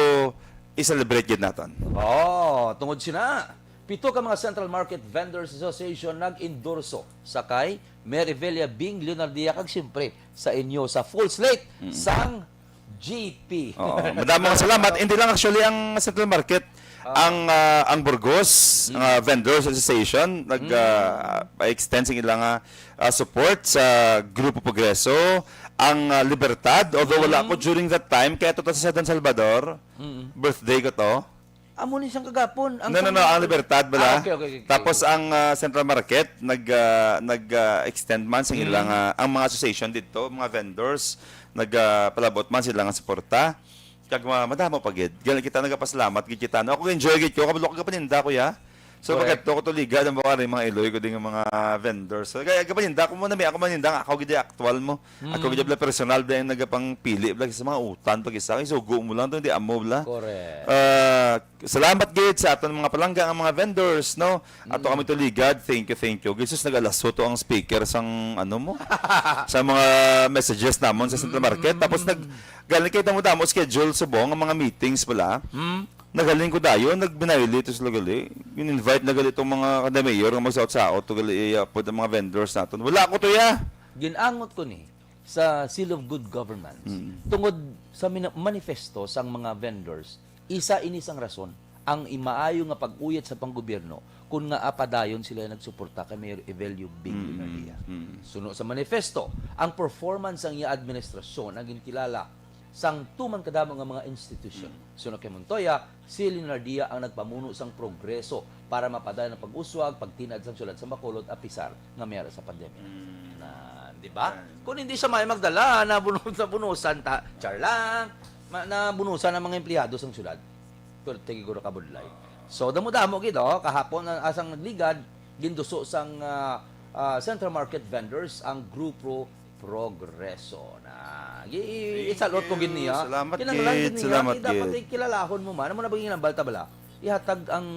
i-celebrate gid naton. Oh, tungod sina, pito ka mga Central Market Vendors Association nag-endorso sa kay Mayor Evelia Bing Leonardia kag siyempre sa inyo sa full slate Mm. sang G P. Oo, madamo nga salamat. Hindi lang actually ang Central Market, Ah. ang, ah, ang Burgos, Mm. ah, Vendors Association, nag, Mm. ah, extend sing ilang, ah, ah, support sa Grupo Progreso, ang, ah, Libertad, although wala Mm. ako during that time, kaya to sa Don Salvador, Mm. birthday ko to. Amo ni siyang kagapon. Ang No, no, sang no, ang Libertad bala. Ah, okay, okay, okay, okay. Tapos ang, ah, Central Market, nag, ah, nag, ah, extend man sa Mm. ilang, ah, ang mga association dito, mga vendors, nag, ah, palabot man sila nga suporta. Kag ma-, madamo pa gid. Gani kita nagapasalamat gid kita. No, ako enjoy gid ko, kabalo ko gapaninda ko, ya. So, Correct. pagkadto ko to ligad, ang mga, mga iloy ko din nga mga vendors. So, kaya gapaninda ko mo na, may ako maninda nga, ako gid actual mo. Ako Mm. gid bala personal din nagapangpili bala sa mga utan pag isa. Isugo mo lang to, hindi amo bala. Correct. Ah, salamat gid sa aton mga palangga, ang mga vendors, no? Ato Mm. kami to ligad. Thank you, thank you. Jesus, nag-alaso to ang speaker sang ano mo? Sa mga messages namon sa Central Market. Mm. Tapos nag-, galing kay damo-damo schedule subong ang mga meetings bala. Mm. Nagaling ko dayon, nagbinayli to sila gali. Gin-invite na gali tong mga kada mayor nga magsaot-saot to gali, iya, pud ang mga vendors naton. Wala ko to, ya. Ginangot ko ni sa Seal of Good Governance. Mm. Tungod sa mina-, manifesto sang mga vendors, isa ini sang rason ang imaayo nga pag-uyat sa panggobyerno kun ngaa padayon sila nagsuporta kay Mayor Evelio Bing Mm, Leonardia. mm. Suno sa manifesto, ang performance sang iya administrasyon ang ginkilala sang tuman kadamo nga mga institusyon. Mm. Suno kay Montoya, si Leonardia ang nagpamuno sang progreso para mapadayon ang pag-uswag, pagtinad sang syudad sa Bacolod, apisar nga may ara sa pandemya. Mm. Na, di ba? Yan. Kung hindi siya may magdala, nabunod, nabunusan ta, char lang, ma-, nabunusan ang mga empleyado sang syudad. Pero tigiguro kabudlay. So, damo-damo gid, oh. Kahapon, ang asang nagligad, ginduso sang, ah, ah, Central Market vendors ang Grupo Progreso. Na, gi-, Thank isalot ko gid you. niya. Salamat Kinahanglan gid gid. niya, Salamat i-, dapat gid. ikilalahon mo man. Amo na ba ginambal ta bala? Ihatag ang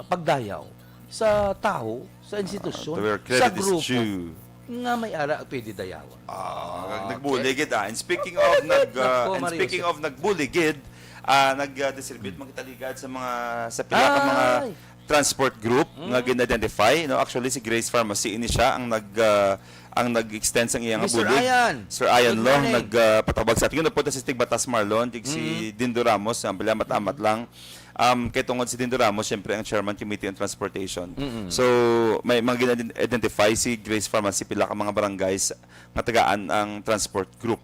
pagdayaw sa tawo, sa institusyon, Ah, to where sa credit is grupo due. nga may ara pwede dayawon. Ah, Ah, okay. nagbuligid, ah. And speaking of nag, ah, Nako, and Maria speaking Jose. of nagbuligid, ah, nag, ah, distribute man kita ligad sa mga, sa pila ka mga Ay! transport group nga Mm. gin-identify, no? Actually, si Grace Pharmacy, ini siya ang nag, ah, ang nag-extend sang iyang Mister bulig. Ian, Sir Ian good Law, morning. nag, ah, patawag sa atin. Yun, napunta si Tigbatas Marlon, tig si Mm. Dindo Ramos, ang pala, matamat lang. Um, kay tungod si Dindo Ramos, siyempre, ang chairman committee on transportation. Mm-mm. So, may mga gin-ident-, identify si Grace Pharmacy, pila ka mga barangays nga tagaan ang transport group.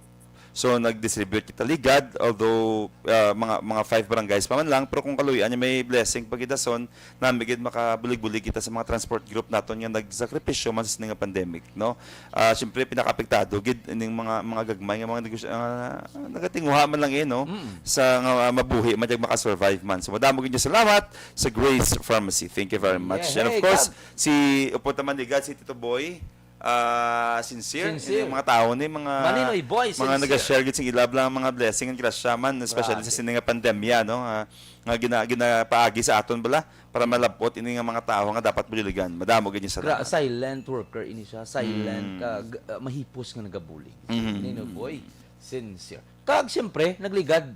So, nag-distribute kita ligad, although, ah, mga, mga five barangays pa man lang, pero kung kaluy-an niya may blessing pa gid dason, nami gid makabulig-bulig kita sa mga transport group naton nga nagsakripisyo man sa sini nga pandemic, no? Ah, siyempre, pinakaapektado gid ining mga, mga gagmay nga mga negosyo, ah, nagatinguha man lang, eh, no? Mm. Sa nga, ah, mabuhi man, kag makasurvive man. So, madamo gid nga salamat sa Grace Pharmacy. Thank you very much. Yeah, And of hey, course, Gab. si, upod naman ni Gab, si Tito Boy, Ah, sincere. Sincere. Ini mga tawo ni, mga, Maninoy Boy, mga sincere. Nag-share gid sing ila bala nga mga blessing and grasya man, especially sa Grabe. Sini nga pandemya, no? Ah, nga gina-, ginapaagi sa aton bala para malab-ot ini nga mga tawo nga dapat buligan. Madamo gid yung Gra-, salamat. Silent worker ini siya, silent, Mm. ah, g-, ah, mahipos nga nagabulig. Mm. Maninoy Boy, sincere. Kag siyempre, nagligad.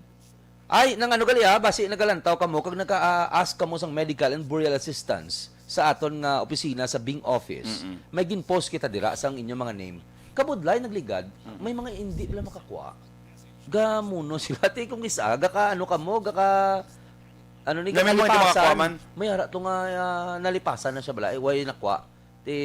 Ay, nang ano gali, ah, basi nagalantaw kamo kag naka-ask kamo sang medical and burial assistance sa aton nga opisina sa Bing Office. Mm-mm. May gin-post kita dira sang inyong mga name. Kabudlay nagligad, Mm-mm. May mga indi bala makakuha. Gamuno sila, ti kung isa, gaka ano kamo, gaka, ano ni, May mga hindi gakalipasan. Makakuha man. May ara to nga, ah, nalipasan na siya bala, eh, way nakuha. Ti,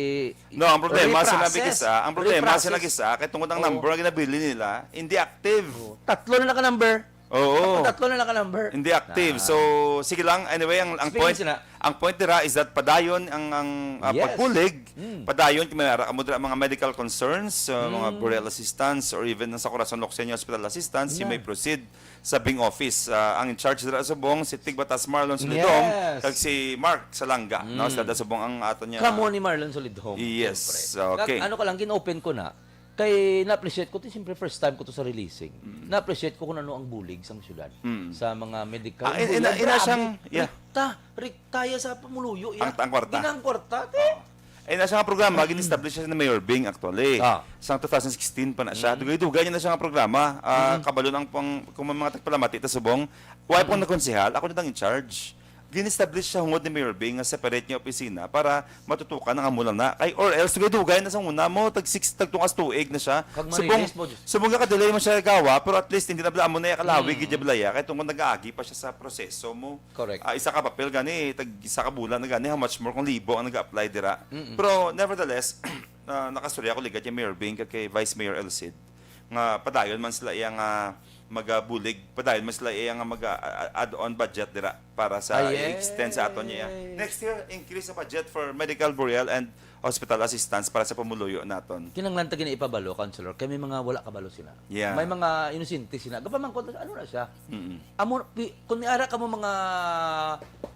No, ang problema, sinabi reprocess. Kisa, ang problema, Reprocess. Sinabi kisa, kay tungod ang Oo. Number nga ginabili nila, hindi active. Oo. Tatlo na lang ka number. Oo. Tatlo na lang ka number. Hindi active. Ah. So, sige lang. Anyway, ang, ang Speaking point, sina- ang point dira is that padayon ang, ang, ah, Yes. Pagbulig, Mm. Padayon, kay may ara kamo dira mga medical concerns, uh, mga Mm. burial assistance, or even sa Corazon Locseño Hospital assistance, you Yeah. may proceed sa Bing Office. Ah, ang in charge dira sa Bong, si Tigbatas Marlon Solidong, Yes. Kag si Mark Salanga, no? Mm. Sa Dasubong ang aton niya. Kamo ni Marlon Solidong, Yes, siyempre. Okay. Kag ano ka lang, gin-open ko na. Kay na-appreciate ko, ti, siyempre first time ko to sa releasing. Mm. Na-appreciate ko kung ano ang bulig sang syudad. Mm. Sa mga medical. Ah, ina, ina, ina siyang, yeah. Rikta, riktaya sa pumuluyo, ya. Ang, ang kwarta. Ginang kwarta, ti. Oo. Ay, nasa nga programa, gin-establish siya ni Mayor Bing, actually. Ah. Sang two thousand sixteen pa na siya. Mm. Dugay-dugay niya na siya nga programa. Ah, Mm. Kabalo ang pang, kung may mga tagpalamati, ta subong, wala pang Mm. nakonsehal, ako na tang in charge. Gin-establish siya hungod ni Mayor Bing nga separate niya opisina para matutukan ang amo lang na. Kay, or else, dugay-dugay na sa una mo, tag six, tag tungas tuig na siya. Kag Subong, marilis mo, Diyos. Subong nga ka-delay mo siya gawa, pero at least, hindi na bala amo na iya kalawi, Mm. gid ya bala ya. Kay tungod nag-aagi pa siya sa proseso mo. Correct. Ah, isa ka papel gani, tag isa ka bulan na gani, how much more kung libo ang nag-apply dira. Mm-mm. Pero nevertheless, ah, nakastorya ko ligad kay Mayor Bing kag kay Vice Mayor El Cid nga padayon man sila iya nga magabulig, padayon man sila iya nga mag-a-, a-, add-on budget dira para sa Ay, i-extend sa aton niya. Ay. Next year, increase sa budget for medical, burial, and hospital assistance para sa pumuluyo naton. Kinahanglan ta gina ipabalo, Councilor, kay may mga wala kabalo sina. Yeah. May mga inosente sina. Gapamangkot, ano na siya? Mm-mm. Amo, pi-, kung may ara kamo mga,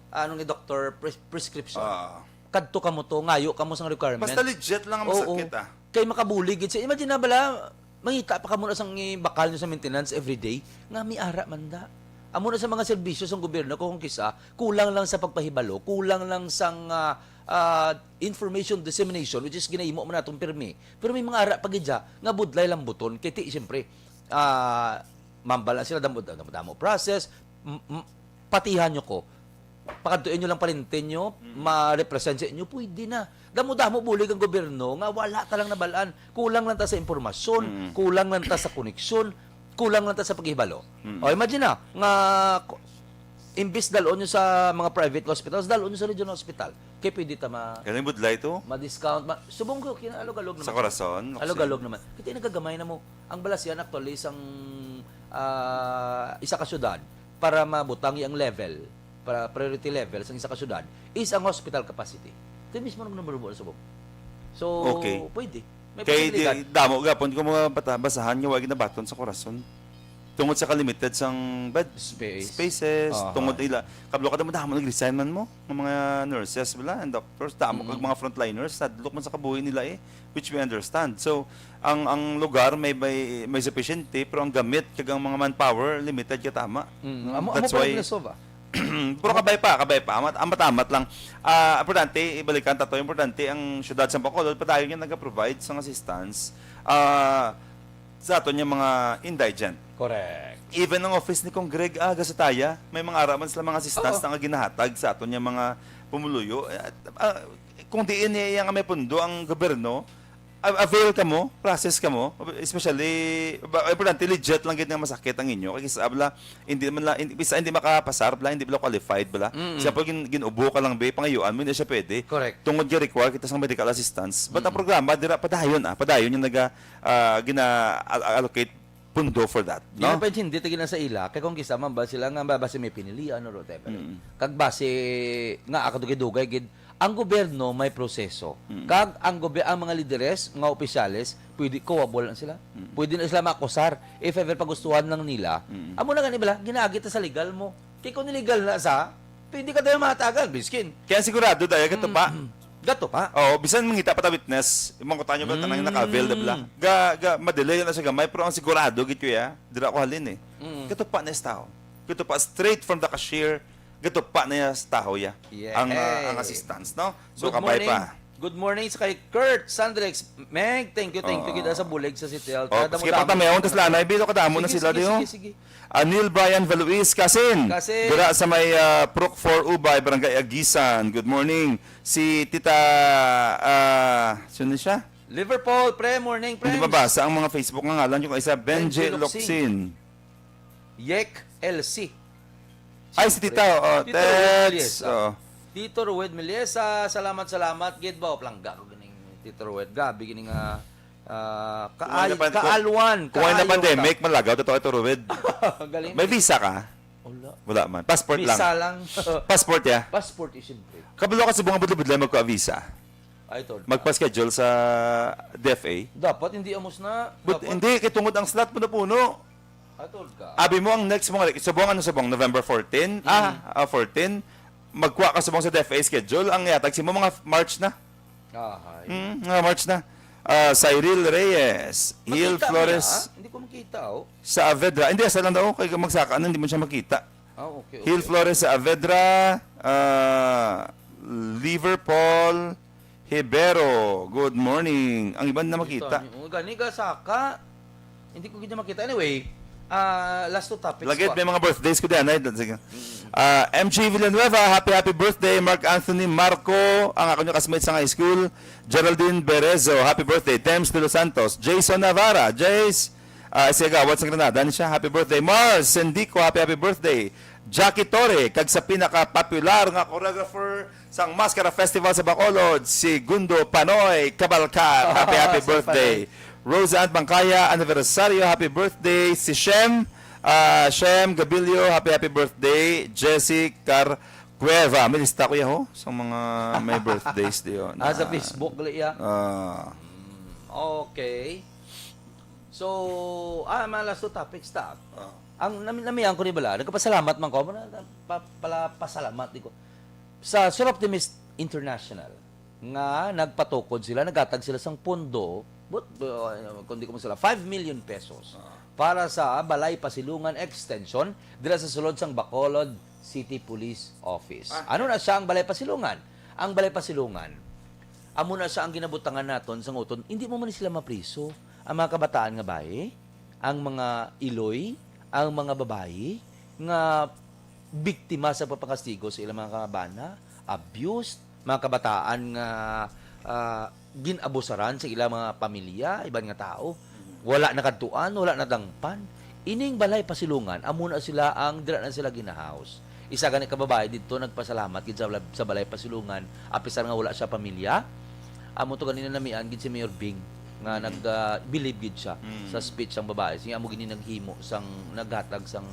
ano ni doktor, pres-, prescription, Ah. kadto kamo to, ngayo kamo sang requirement. Basta legit lang ang Oo. Masakit, ah. Kay makabulig gid siya. Imagine na bala, mangita pa kamo na sang ibakal nyo sa maintenance every day, nga may ara man da. Amo na sa mga serbisyo sang gobyerno, kung kisa, kulang lang sa pagpahibalo, kulang lang sang, ah, ah, information dissemination, which is ginahimo man natong pirmi. Pero may mga ara pa gid siya nga budlay lang buton. Kay ti, siyempre, ah, mambal na sila, damo, damo, damo process, m-, m-, patihan nyo ko. Pakadtuin nyo lang parintin nyo, Mm. ma-represent sa inyo, pwede na. Damo-damo bulig ang gobyerno nga wala ta lang nabalaan. Kulang lang ta sa impormasyon, Mm. kulang lang ta sa koneksyon, kulang lang ta sa paghibalo. Mm. O, imagine na, nga ku-, imbis dalon nyo sa mga private hospitals, dalon nyo sa regional hospital. Kay pwede ta ma-, Galing budlay to. Ma-discount, ma-, subong ko, kinaalog-alog Sa naman. Corazon, Alog-alog naman. Kita yung nagagamay na mo. Ang Balasian actually, isang, ah, isa ka syudad, para mabutang ang level, para priority level sa isa ka syudad, is ang hospital capacity. Ito mismo ang number one sa Cebu. So, Okay. Pwede. May Kay di, posibilidad. Damo gapon kung mga bata-, basahan nga wala ginabaton sa Corazon. Tungod sa kalimited sang bed Space. Spaces, Aha. Tungod ila. Kablo ka, damo-damo nag-resign man mo, ng mga nurses, bala, and doctors, damo kag Mm. mga frontliners, sadlok man sa kabuhi nila eh, which we understand. So, ang, ang lugar may, may, may sufficiente, pero ang gamit kag ang mga manpower, limited ka tama. Mm. No? Amo, amo That's pa why rin na Sova. Pero kabay pa, kabay pa. Amat, amat, amat lang. Ah, importante, ibalikan ta to. Importante ang syudad sa Bacolod, padayon nga nag-provide sang assistance, ah, sa aton nga mga indigent. Correct. Even ang office ni Kong Greg, ah, Gasataya, may mga ara man sila mga assistance Oo. Na nga ginahatag sa aton nga mga pumuluyo. Eh, ah, kung diin niya nga may pundo ang gobyerno, a-, avail ka mo, process ka mo, especially, ba-, importante, legit lang gid nga masakit ang inyo. Kay kisa bala, hindi man la, hindi, bisa hindi makapasar bala, hindi bala qualified bala. Mm. Example, gin-, gin-ubo ka lang, be, pangayuan mo, hindi siya pwede. Correct. Tungod nga require kita sang medical assistance. But ang Mm. Programa, dira, padayon, ah, padayon yung naga, ah, gina-, al-, allocate pundo for that, Di no? Na pa hindi ta gina sa ila, kay kung kisa man ba sila nga ba, basi may pinilian or whatever. Mm. Kag basi nga, ako dugay-dugay gid, ang gobyerno may proseso. Mm. Kag ang goby-, ang mga lideres, mga opisyales, pwede, coachable na sila. Mm. Pwede na sila makusar if ever pagustuhan lang nila. Mm. Amo na gani bala, ginaagi ta sa legal mo. Kay kung illegal na sa, pwede ka tayo mahatagan, biskin. Kaya sigurado tayo, kato pa. Mm. Kato pa? Oo, bisan mangita pa ta witness, imong kutanyo ba tanang Mm. naka-avail na bala? Ga, ga, madelay na sa gamay, pero ang sigurado gid ko ya, dira ko halin eh. Mm. Kato pa na sa tao. Kato pa straight from the cashier, kato pa na ya sa taho ya. Yay. Ang ah, ang assistance, no? So Good kabay morning. pa. Good morning sa kay Kurt Sandrex. Meg, thank you, thank you Oo. Kita sa bulig sa Citel. Oh, sige pa ta meon tas lanay bilo kadamo na Sige, sila sige, diyo. sige, sige. Anil Brian Valuis Kasin. Kasin. Dira sa may ah, Prok four Ubay, Barangay Agisan. Good morning. Si Tita ah sino siya? Liverpool, pre, morning, friends. Hindi mabasa ang mga Facebook nga ngalan yung isa, Benji Benji Luxin. Luxin. Yek L C. Ay, si Tita, oo. Tito Rued Text. Meliesa. Oo. Tito Rued Meliesa, salamat, salamat. Gid ba, plangga ko ganing Tito Rued. Gabi ganing ah, ah, Kumain na kaal, pan- kaalwan. Kumain na kaayo pandemic, ka. Malagaw, totoo ito, Rued. Galing. May visa ka? Wala. Wala man. Passport lang. Visa lang. Passport ya? Passport is siyempre. Kabalo ka sa bunga budlay-budlay magka-visa. Ay, tol. Magpa-schedule sa D F A. Dapat hindi amos na. But Dapat- hindi, kay tungod ang slot puno-puno. Ay, tol ka. Abi mo ang next mga, subong ano subong, November fourteen? Ah, ah, fourteen. Magkuha ka subong sa D F A schedule. Ang yatag si mo mga March na. Ahay. Mm, mga March na. Ah, Cyril Reyes, Hil Makita Flores niya? Hindi ko makita, oh. Saavedra. Hindi, asa lang daw. Kaya magsakaan, hindi mo siya makita. Ah, okay, okay. Hil Flores Saavedra, ah, Liverpool Hibero. Good morning. Ang iban na makita. Kita niyo. Oh, gani ka, saka. Hindi ko gid makita. Anyway, ah, last two topics Lagid, pa. May mga birthdays ko diyan. Ay, sige. Ah, M G Villanueva, happy, happy birthday. Mark Anthony Marco, ang ako niyo classmate sa high school. Geraldine Berezo, happy birthday. Tems de los Santos, Jason Navarra, Jace, ah, si Agawad sa Granada, ni siya, happy birthday. Mars Sendico, happy, happy birthday. Jackie Torre, kag sa pinaka-popular nga choreographer sang Maskara Festival sa Bacolod, si Gundo Panoy Cabalcar. Happy, happy Sir birthday. Rosa Ann Bangkaya, anibersaryo, happy birthday. Si Shem, ah, Shem Gabilio, happy, happy birthday. Jessie Car Cueva. May lista ko yan, ho, sa mga may birthdays diyo. Ah, sa Facebook, gali, ya. Ah. Okay. So, ah, mga last two topics ta. Ah. Ang nami namian ko ni bala, nagpasalamat man ko, na, na, pa, pala pasalamat di ko. Sa Sur Optimist International, nga nagpatukod sila, naghatag sila sang pondo, but, uh, kung di ko masala, five million pesos para sa Balay Pasilungan Extension dira sa sulod sang Bacolod City Police Office. Ah. Ano na siya ang Balay Pasilungan? Ang Balay Pasilungan, amo na siya ang ginabutangan naton sa nguton, hindi mo man sila mapriso. Ang mga kabataan nga bayi, ang mga iloy, ang mga babayi nga biktima sa pagpakastigo sa ilang mga kabana, abused, mga kabataan nga ah, gin-abusaran sa ilang mga pamilya, iban nga tao. Wala nakadtuan, wala nadangpan. Ining Balay Pasilungan, amo na sila ang dira na sila ginahouse. Isa gani ka babae didto nagpasalamat gid sa, sa Balay Pasilungan, apisar nga wala siya pamilya. Amo to ganina namian gid si Mayor Bing nga nag ah, believe gid siya Mm. sa speech sang babae. Siya amo gini naghimo sang naghatag sang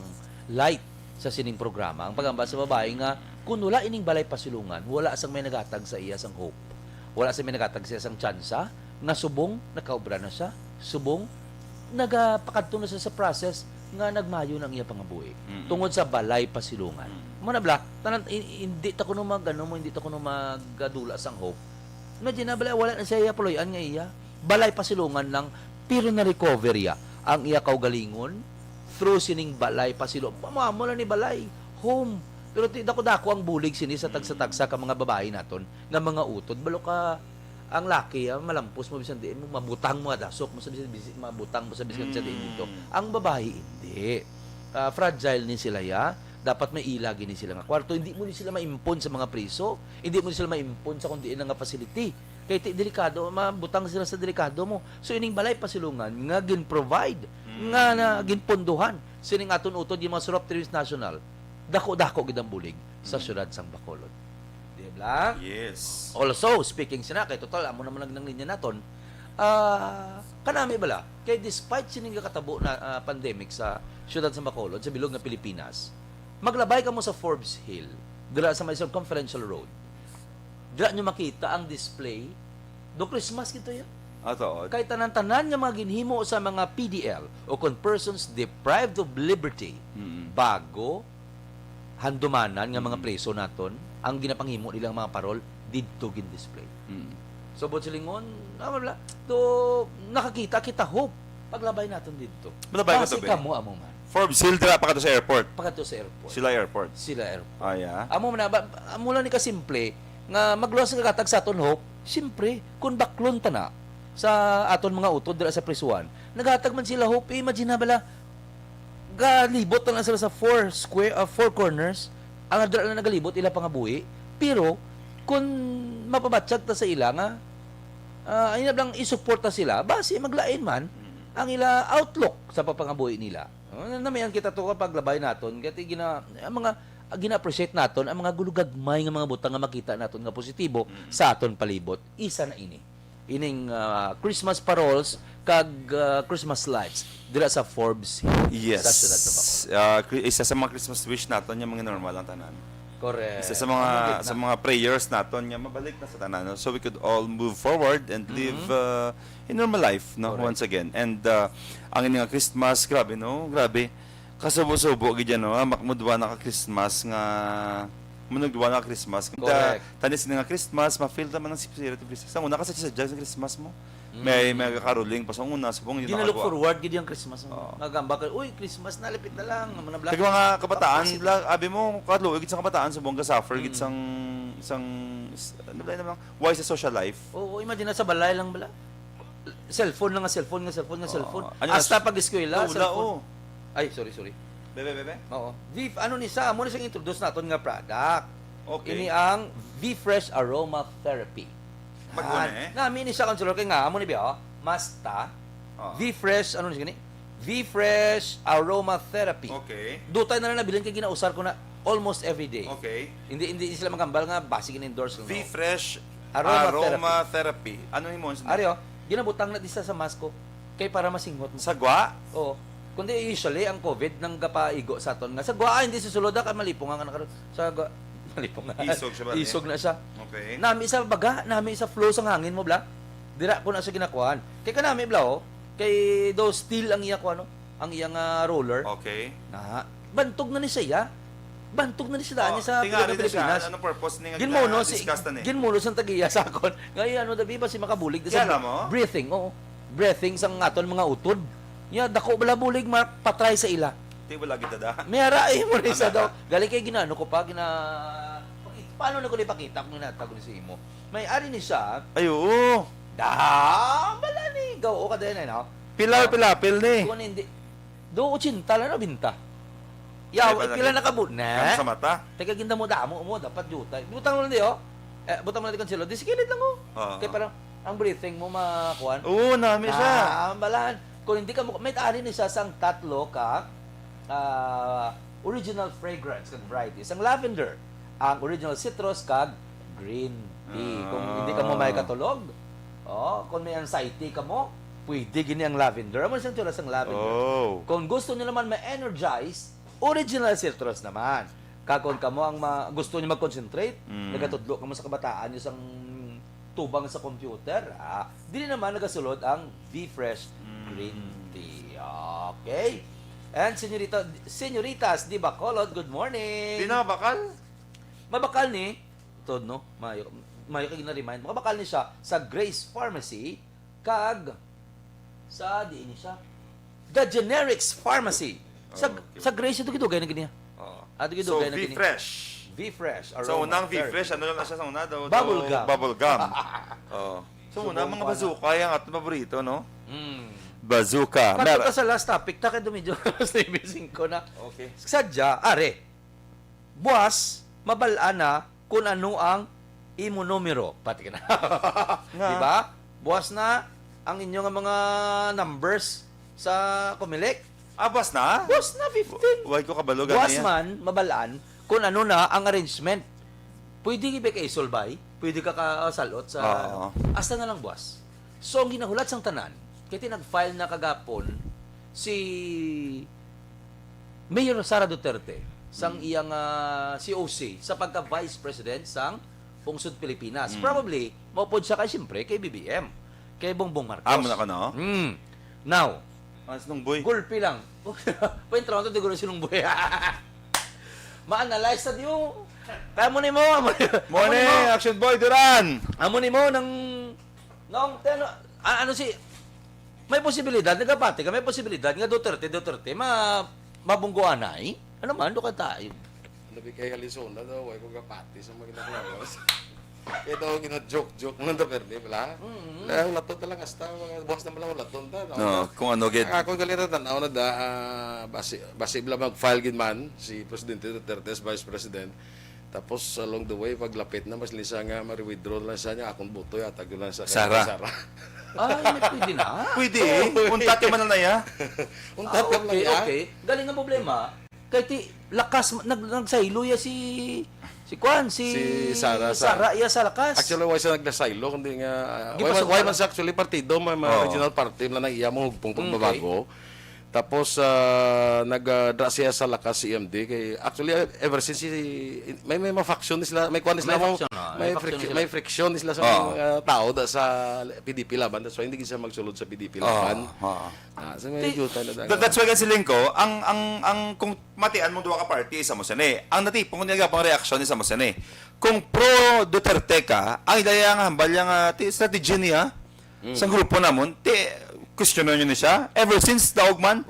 light sa sining programa. Ang pagamba sa babae nga kung wala ining Balay Pasilungan, wala sang may naghatag sa iya sang hope. Wala sang may naghatag sa iya sang tsansa nga subong nakaobra na siya, subong nagapakadto na siya sa process nga nagmayo na ang iya pangabuhi Mm-mm. tungod sa Balay Pasilungan. Mm. Mo na bala, tanan in- hindi ta kuno mag ano mo, hindi ta kuno magadula sang hope. Imagine na bala, wala na siya iya puloy-an nga iya. Balay Pasilungan lang, pero na-recover iya ang iya kaugalingon through sining Balay Pasilungan. Mamo lang ni balay, home. Pero ti dako-dako ang bulig sini sa tagsa-tagsa ka mga babayi naton nga mga utod. Balo ka ang laki, ah, malampos mo bisan diin mo, mabutang mo, dasok mo sa bisan, bisan- mabutang mo sa bisan sa diin dito. Mm. Ang babayi hindi. Ah, fragile ni sila ya. Dapat may ila gini sila nga kwarto. Hindi mo ni sila maimpon sa mga priso. Hindi mo ni sila maimpon sa kung diin nga facility. Kay ti delikado, mabutang sila sa delikado mo. So ining Balay Pasilungan nga gin-provide, Mm. nga na ginpunduhan sining aton utod yung mga Sur Optimist National, dako-dako gid ang bulig sa syudad sang Bacolod. Di ba? Yes. Also, speaking sina, kay total, amo naman ang nanglinya naton, ah, kanami bala, kay despite sining nakatabo na ah, pandemic sa syudad sa Bacolod, sa bilog nga Pilipinas, maglabay kamo sa Forbes Hill, dira sa may Circumferential Road. Dira nyo makita ang display do Christmas gito ya. Ato. Kay tanan-tanan nga mga ginhimo sa mga P D L o kon persons deprived of liberty, Mm. bago handumanan nga mga Mm. preso naton, ang ginapanghimo nilang mga parol, didto gin-display. Mm. So, buot silingon, ah, wala. Do, nakakita kita hope. Paglabay naton didto. Malabay ka Basi to, be. Kamo amo man. Forbes Hill, dira pa ka to sa airport. Pagkadto sa airport. Sila airport. Sila airport. Ah, yeah. Amo na ba, amo lang ni kasimple nga magluwas nga katag sa aton hope. Siyempre, kung baklon ta na sa aton mga utod dira sa prisuhan, naghatag man sila hope. Imagine na bala, galibot na lang sila sa four square, ah, four corners. Ang adra na nagalibot ila pangabuhi. Pero kung mapabatyag ta sa ila nga, ah, ina lang isuporta sila, basi maglain man ang ila outlook sa papangabuhi nila. Ah, namian kita to kapag labay naton, kay gina, ang mga gina-appreciate naton ang mga gulugagmay nga mga butang nga makita naton nga positibo sa aton palibot. Isa na ini. Ining, ah, Christmas paroles kag, ah, Christmas lights dira sa Forbes Hill, Yes. sa siyudad sa Bacolod. Ah, Chri- isa sa mga Christmas wish naton yung mga normal ang tanan. Correct. Isa sa mga Ano gid na? sa mga prayers naton nga mabalik na sa tanan, no? So we could all move forward and live Mm-hmm. uh, in normal life, no? Correct. Once again. And uh, ang ini nga Christmas, grabe, no? Grabe. Kasubo-subo gid yan, no? Ah, makmudwa na ka Christmas nga manugdwa na ka Christmas. Correct. Tani sila nga Christmas, ma-feel naman ang spirit of Christmas. Ang una ka sa sa Christmas mo. Mm. May may caroling pa sa una, subong yun Gina-look nakagawa. Forward gid yung Christmas. Oo. Magamba ka, "Uy, Christmas na, lapit na lang." Amo na bla. Kag mga kabataan, Kasi- bla, abi mo, kaluoy gid sa kabataan, subong ga-suffer gid Mm. sang, sang, s- ano ba naman, why sa social life? Oo, imagine na sa balay lang bala. Cellphone lang nga cellphone nga cellphone nga Oo. cellphone. Ano Hasta nas- pag-eskwela, Nawala, cellphone. oh. Ay, sorry, sorry. Bebe, bebe? Oo. V, ano ni sa, amo ni siyang introduce naton nga product. Okay. Ini ang V-Fresh Aromatherapy. Mag-una Ah, eh. Nami ni siya, Councilor, kay nga, amo ni biya, oh. Masta. Oh. V-Fresh, ano ni siya gani? V-Fresh Aromatherapy. Okay. Dutay na lang nabilin kay ginausar ko na almost every day. Okay. Hindi hindi sila magambal nga basi gina-endorse ko, no? V-Fresh Aromatherapy. Aromatherapy. Ano himo? Ari, oh, ginabutang na di sa, sa mask ko kay para masingot mo. Sagwa? Oo. Kundi usually ang COVID nang gapaigo sa aton nga sagwa, ah, hindi sa sulod, ah, kay malipong nga na karon. Sagwa, malipong nga. Isog siya ba, eh? Isog na siya. Okay. Nami sa baga, nami sa flow sang hangin mo, bla. Dira ko na siya ginakuan. Kay kanami, bla, oh. Kay do steel ang iya kuan, no? Ang iya nga roller. Okay. Na, bantog na ni siya. Bantog na ni siya daan Oh, niya sa tingali Pilipinas. na siya. Anong purpose ni nga Ginmuno si gina-discuss na ni? Ginmuno sang tagiya sa akon. Nga, ano, dabi ba si makabulig sa Kaya alam mo? breathing, oo. Breathing sang aton mga utod. Nya, dako bala bulig ma-, patry sa ila. Di wala gid dada. May ara, eh, mo na isa Ano daw. na? Gali kay ginano ko pa, gina-, paki-, paano na ko ipakita kung ginatag ko ni sa imo? May ari ni siya. Ay, oo. Da, bala ni, gaw, o ka din, eh, no? Pila, pila, pil ni. Kung hindi, do, ochenta lang, nobenta. Yaw, Ay, pila pala. Na ka bud, ne? Kamo sa mata? Teka, ginda mo, damo mo, dapat jutay. Butang mo lang di, oh. Eh, butang mo lang di, Consuelo. Di, sige, lang, oh. Oo. Kaya parang, ang breathing mo, makuan. Oo, nami siya. Ah, balan. Kung hindi ka mo, may ari ni siya sang tatlo ka, ah, original fragrance kag variety. Sang lavender, ang original citrus kag green tea. Kung hindi ka mo may katulog, oh, kung may anxiety ka mo, pwede gini ang lavender. Amo siyang tsura sang lavender. Oh. Kung gusto niyo naman ma-energize, original citrus naman. Kag kung kamo ang ma-, gusto niyo mag-concentrate, Mm. nagatudlo kamo sa kabataan niyo sang tubang sa computer, ah, dili naman nagasulod ang V-Fresh Mm. Green Tea. Okay? And senyorita, senyoritas di Bacolod, good morning. Di na mabakal? Mabakal ni, tod, no? Mayo, mayo kay na-remind. Mabakal ni siya sa Grace Pharmacy kag sa, di ni siya, The Generics Pharmacy. Sa, Oh, okay. Sa Grace, ito gidugay na gini. Oo. Ah, ito So, gidugay na gini. V-Fresh. V-Fresh. So, unang Aromatherapy. V-Fresh, ano lang siya sa una daw? Bubble gum. Bubble gum. Oo. So, So, una, mga bubble gum. Bazooka, yung ato paborito, no? Mm. Bazooka. Kato Mer- ka sa last topic, ta kay dumidyo sa singko na. Okay. Sadya, are, buwas, mabal-an na kung ano ang imo numero. Pati ka na. Nga. Di ba? Buwas na ang inyo nga mga numbers sa Comelec. Ah, buwas na? Buwas na, fifteen. Why ko kabalo gani Buwas yan? Man, mabal-an kung ano na ang arrangement. Pwede ba kay isulbay? Pwede ka kasalot sa, Oo. Hasta na lang buwas. So, ang ginahulat sang tanan, kay nag-file na kagapon si Mayor Sara Duterte sang Mm. iyang, ah, C O C sa pagka-vice president sang pungsod Pilipinas. Mm. Probably, maupod siya kay, siyempre, kay B B M, kay Bongbong Marcos. Ah, muna ka, no? Mm. Now, Ah, sinungboy. Gulpi lang. Pwentro ang tiguro sinungboy. Ma-analyze sa diyo. Kaya mo ni mo, amo ni, amo ni Morning, mo. Action Boy Duran! Amo ni mo nang nang ano, ah, ano si may posibilidad, nagapati ka, may posibilidad nga Duterte, Duterte, ma mabungguanay? Ano man, do ka tayo. Labi kay Alisona daw, way ko gapati sa mga ginagawa. Ito ang gina-joke-joke mo nang Duterte, wala? Wala, wala to talaga, hasta mga buwas na pala, wala to, ta, no? No, kung ano gid. Ang akong galera tanaw na da, ah, basi, basi bala mag-file gid man si Presidente Duterte as Vice President. Tapos along the way, paglapit na, mas lisa nga ma-withdraw lang siya niya, akong boto yata, yun lang sa Sara. Sara. Ay, may pwede na. Pwede eh. Untat ka man na ya. Untat Ah, ka man okay, ya. okay. Galing ang problema. Kay ti lakas, nag, nagsaylo ya si si Kwan, si Si Sara sa Sara ya sa lakas. Actually, why siya nagsaylo, kundi nga, uh, why, Gipasok why pala. man siya actually partido, may mga Oo. regional party lang na iya mo hugpong Mm, pagbabago. Tapos, ah, nag-dra siya sa lakas C M D. Kay, actually, ever since, si, may, may mga faction sila, may kwan sila, May mo, faction, ah, may, may fric- faction sila. may friction sila sa Oo. mga tao da, sa P D P laban. That's why hindi siya magsulod sa P D P Oo, laban. oo. Ah, so may Ti- yuta na That, that's why kasi, Lingko, ang, ang, ang, kung matian mong duha ka party, isa mo sini. Ang natipon ko niya gabang reaksyon, isa mo sini. Kung pro Duterte ka, ang ilaya nga hambal niya nga ti- strategy niya sa grupo namon, ti questiono niyo ni siya. Ever since daog man,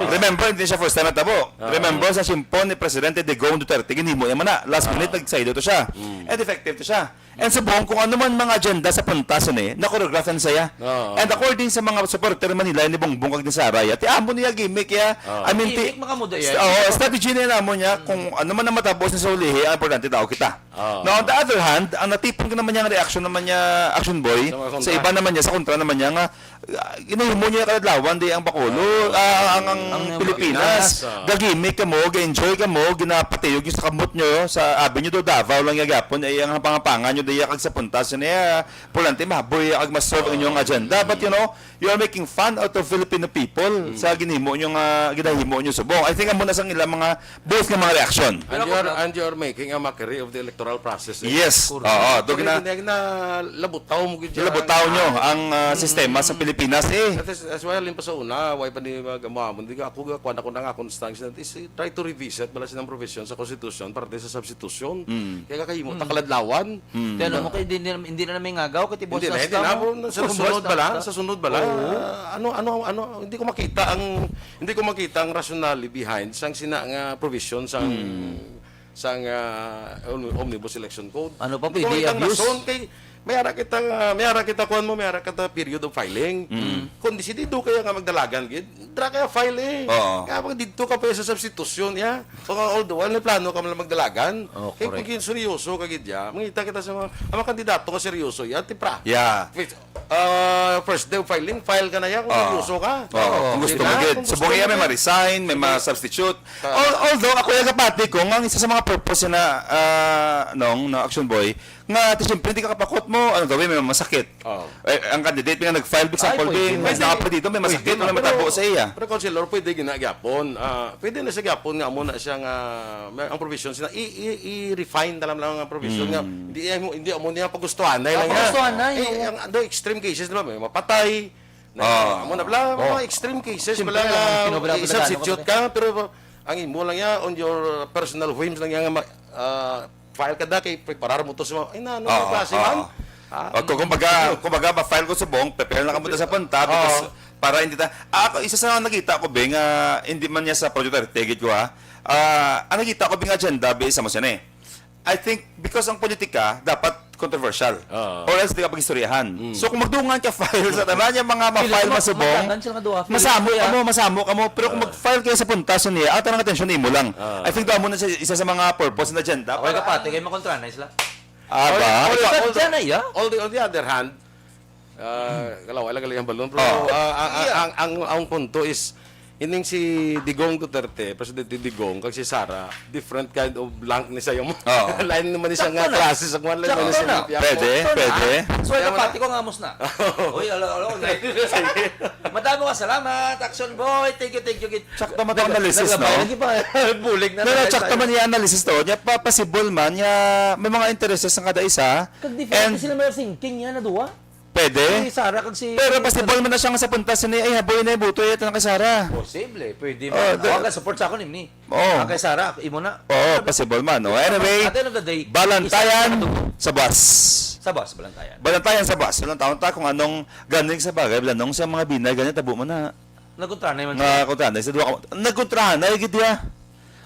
remember, hindi siya first time natabo. Remember sa simpon ni Presidente Digong Duterte, ginhimo niya man na. Last minute, nagsaylo to siya. And effective to siya. And subong, kung ano man mga agenda sa puntasan eh, na-choreograph na siya. Oo. And according sa mga supporter man nila ni Bongbong kag ni Sara, ya, ti amo niya gimmick ya. Oo. I mean, ti- Gimmick, mga muda yan. Oo, strategy niya namo niya kung ano man ang matabo sa ulihi, ang importante tao kita. Oo. Now, on the other hand, ang natipon ko naman niyang reaction naman niya, Action Boy, Sa mga kontra. sa iba naman niya, sa kontra naman niya nga, ah, ginahimo niya kaladlawan di ang Bacolod, ah, ang, ang, ang Ang Pilipinas. Pilipinas, ah. Gagimik ka mo, ga-enjoy ka mo, ginapatiyog sa kamot nyo, sa abi nyo do Davao lang nga gyapon, ay ang pangapangan nyo diya kag sa puntas niya, pulante mahaboy ag mas solve ang inyong agenda. But you know, you are making fun out of Filipino people sa ginhimo nyo nga, ginahimo nyo subong. I think amo na sang ilang mga both nga mga reaction. And you're, and you're making a mockery of the electoral process. Eh. Yes. Oo, do gina- Kaya na labutaw mo gid. Labutaw nyo ang ah, sistema sa Pilipinas eh. That is, that's why, alin pa sa una, why pa ni mag-, mo, hindi ka, ako, kuwan ako na nga, constance na, is, eh, try to revisit bala silang provision sa constitution para sa substitution. Kaya kakahimo, ta kaladlawan. Kaya mo kay hindi na hindi na may ngagaw kay tibos Hindi na, na hindi na. Sa sunod bala, sa sunod bala. Oo. Ah, ano, ano, ano, hindi ko makita ang, hindi ko makita ang rationale behind sang sina nga provision sang sang ah, om- omnibus election code. Ano pa, Hindi ko pwede makita ang abuse? rason kay may ara kita, ah, may ara kita kuan mo, may ara kita period of filing. Kung desidido kaya nga magdalagan gid, dra kaya file eh. Oo. Kaya pag didto ka pa sa substitution ya. So all the while may plano ka man lang magdalagan. Oh, Kay correct. Kung seryoso ka gid ya, mangita kita sa mga, ang mga kandidato nga seryoso ya, tipra. Yeah. Wait, ah, first day of filing, file ka na ya kung Oo. seryoso ka. Oo, kung gusto Diba? mo gid. Kung Subong gusto iya mo may gid. ma-resign, may ma-substitute. Al- Although ako yung kapati ko, nga ang isa sa mga purpose na ah, nong na Action Boy, nga ti siyempre hindi ka kapakot mo, ano gawin, may masakit. Oo. Eh, ang candidate nga nag-file, example, pwede. din, mas Pwede. nakapartito, may Pwede masakit, na. may matabo sa iya. Pero, Councilor, pwede gina gyapon. Ah, pwede na siya gyapon nga amo na siya nga may- ang provision sila i, i, i-refine na lang ang provision nga hindi amo hindi amo niya pagustuhan na lang. Pagustuhan na, Eh, yung ang the extreme cases, di ba? May mapatay. Na, Ah. Amo na bala, mga extreme cases Siyempre, bala nga kailangan pinobra-, i-substitute ka, pero ang imo lang yan, on your personal whims lang yan, nga ma- ah, file ka da, kay preparar mo to sa mga, ay na, ano Oo, yung klase oo. man? Ah, O, kung, kumbaga, kumbaga, ma-file ko subong, prepare lang ka mo sa punta, because para hindi ta, ah, ako, isa sa nakita ko, Bing, ah, hindi man niya sa Project Duterte, gid ko, ha. Ah, ang nakita ko, Bing, agenda, Bing, sa mo siya, eh. I think, because ang politika, dapat controversial. Oo. Or else, di ka pag-istoryahan. So, kung magdungan ka file sa tanan, yung mga ma-file Sila masubong, magdagan sila nga duha, feeling masamo ko, ka ya. mo, masamo ka mo. Pero kung mag-file kayo sa puntasan niya, ang tanang atensyon imo lang. I think doon mo na sa isa sa mga purpose and agenda. Ako yung kapati kay makontra na sila. Ah, ba? Although, Sa although, dyan na iya. although, on the other hand, ah, kalawa lang ang balon, pero Oh. ah, ang, ang, ang, ang, ang punto is, ining si Digong Duterte, Presidente Digong, kag si Sara, different kind of blank ni sa imo. Oh. Lain naman ni siya nga Sakto na. klase sa kwan, lain Sakto naman ni siya na. nga piyak. Pwede, Sakto na. pwede. So, Kaya yung wala- kapati ko nga amos na. Uy, alo, alo, alo. Madami ka salamat, Action Boy. Thank you, thank you. Gid. Sakto man ang analysis, no? Nagabay lagi pa. Bulig na No, no, tayo. Sakto man yung analysis to. Niya, pa, possible man, niya, may mga interests ang kada isa. Kag different And sila may thinking niya na duwa. Pwede? Si Sara kag si... Pero possible man na siya nga sa puntas ni ay haboy na ibuto iya tanan kay Sara. Posible. Pwede Oh, man. the- Oh, ka support sa ako ni. Oh. Ah, kay Sara, imo na. Oo, possible man. No? Anyway, At the end of the day, balantayan isa na sa bus. Sa bus, balantayan. Balantayan sa bus. Balantayan ta kung anong ganing sa bagay. Balanong sa mga binay, ganyan, tabo mo na. Nagkontra na man. Nga kontra na. Sa duha ka, nagkontra na, gid ya.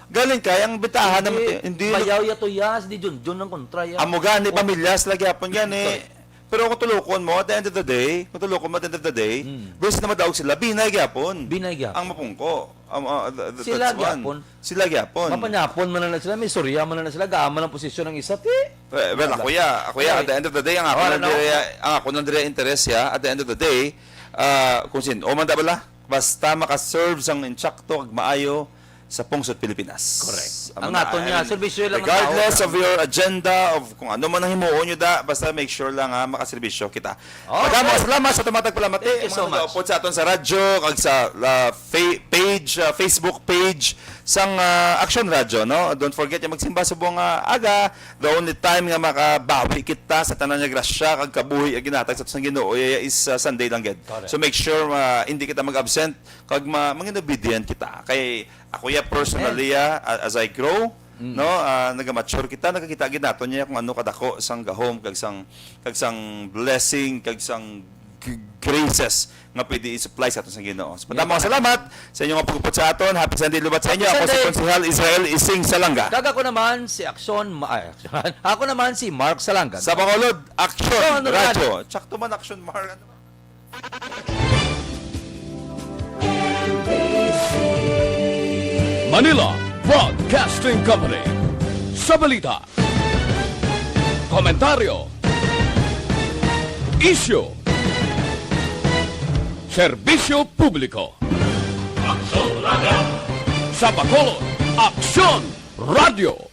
Galing kay, ang bitahan naman, hindi, Bayaw ya to ya, si di Junjun ang kontra ya. Amo gani, pamilya sila gyapon gani. Pero kung tulukon mo, at the end of the day, kung tulukon mo at the end of the day, Mm. versus na madaog sila, binay gyapon. Binay gyapon. Ang mapungko. Um, uh, th- th- Sila that's one. gyapon. Sila gyapon. Mapanyapon man na sila, may surya man na sila, gaaman ang posisyon ng isa, ti. Eh, well, ako ya, ako ya, at the end of the day, ang ako Oh, lang ano? Dire, ang ako lang dire interes ya, at the end of the day, ah, kung sin, o man da bala, basta makaserve sang insakto kag maayo sa pungsod Pilipinas. Correct. Amo Ang na, aton niya, and serbisyo lang ang regardless tao. of your agenda, of kung ano man ang himuon nyo da, basta make sure lang ha, makaserbisyo kita. Okay. Madamo salamat sa tumatag palamati. Thank you so Mga much. Upod sa aton sa radyo, kag sa ah, fa- page, ah, Facebook page sang ah, Action Radio, no? Don't forget yung magsimba subong nga aga. The only time nga makabawi kita sa tanan nga grasya kag kabuhi nga ginatag sa aton sang Ginoo, iya is ah, Sunday lang gid. Correct. So make sure ah, hindi kita mag-absent kag ma mangin obedient kita. Kay ako ya personally ah, a- as I grow, no, ah, nagamature kita, nakakita gid naton niya kung ano kadako sang gahom kag sang kag sang blessing kag sang g- graces nga pwede i-supply sa aton sang Ginoo. So, madamo nga salamat sa inyong pagupod sa aton. Happy Sunday lubat sa inyo. Happy Ako si Sunday. Konsehal Israel Ising Salanga. Kag ako naman si Action, Ma- ay, Action. Ako naman si Mark Salanga. Sa Bacolod, Action Action Radio. Tsakto man, Action Mark. Ano ba? Manila Broadcasting Company. Sa balita, komentaryo, isyu, serbisyo publiko. Aksyon Radio. Sa Bacolod, Aksyon Radio.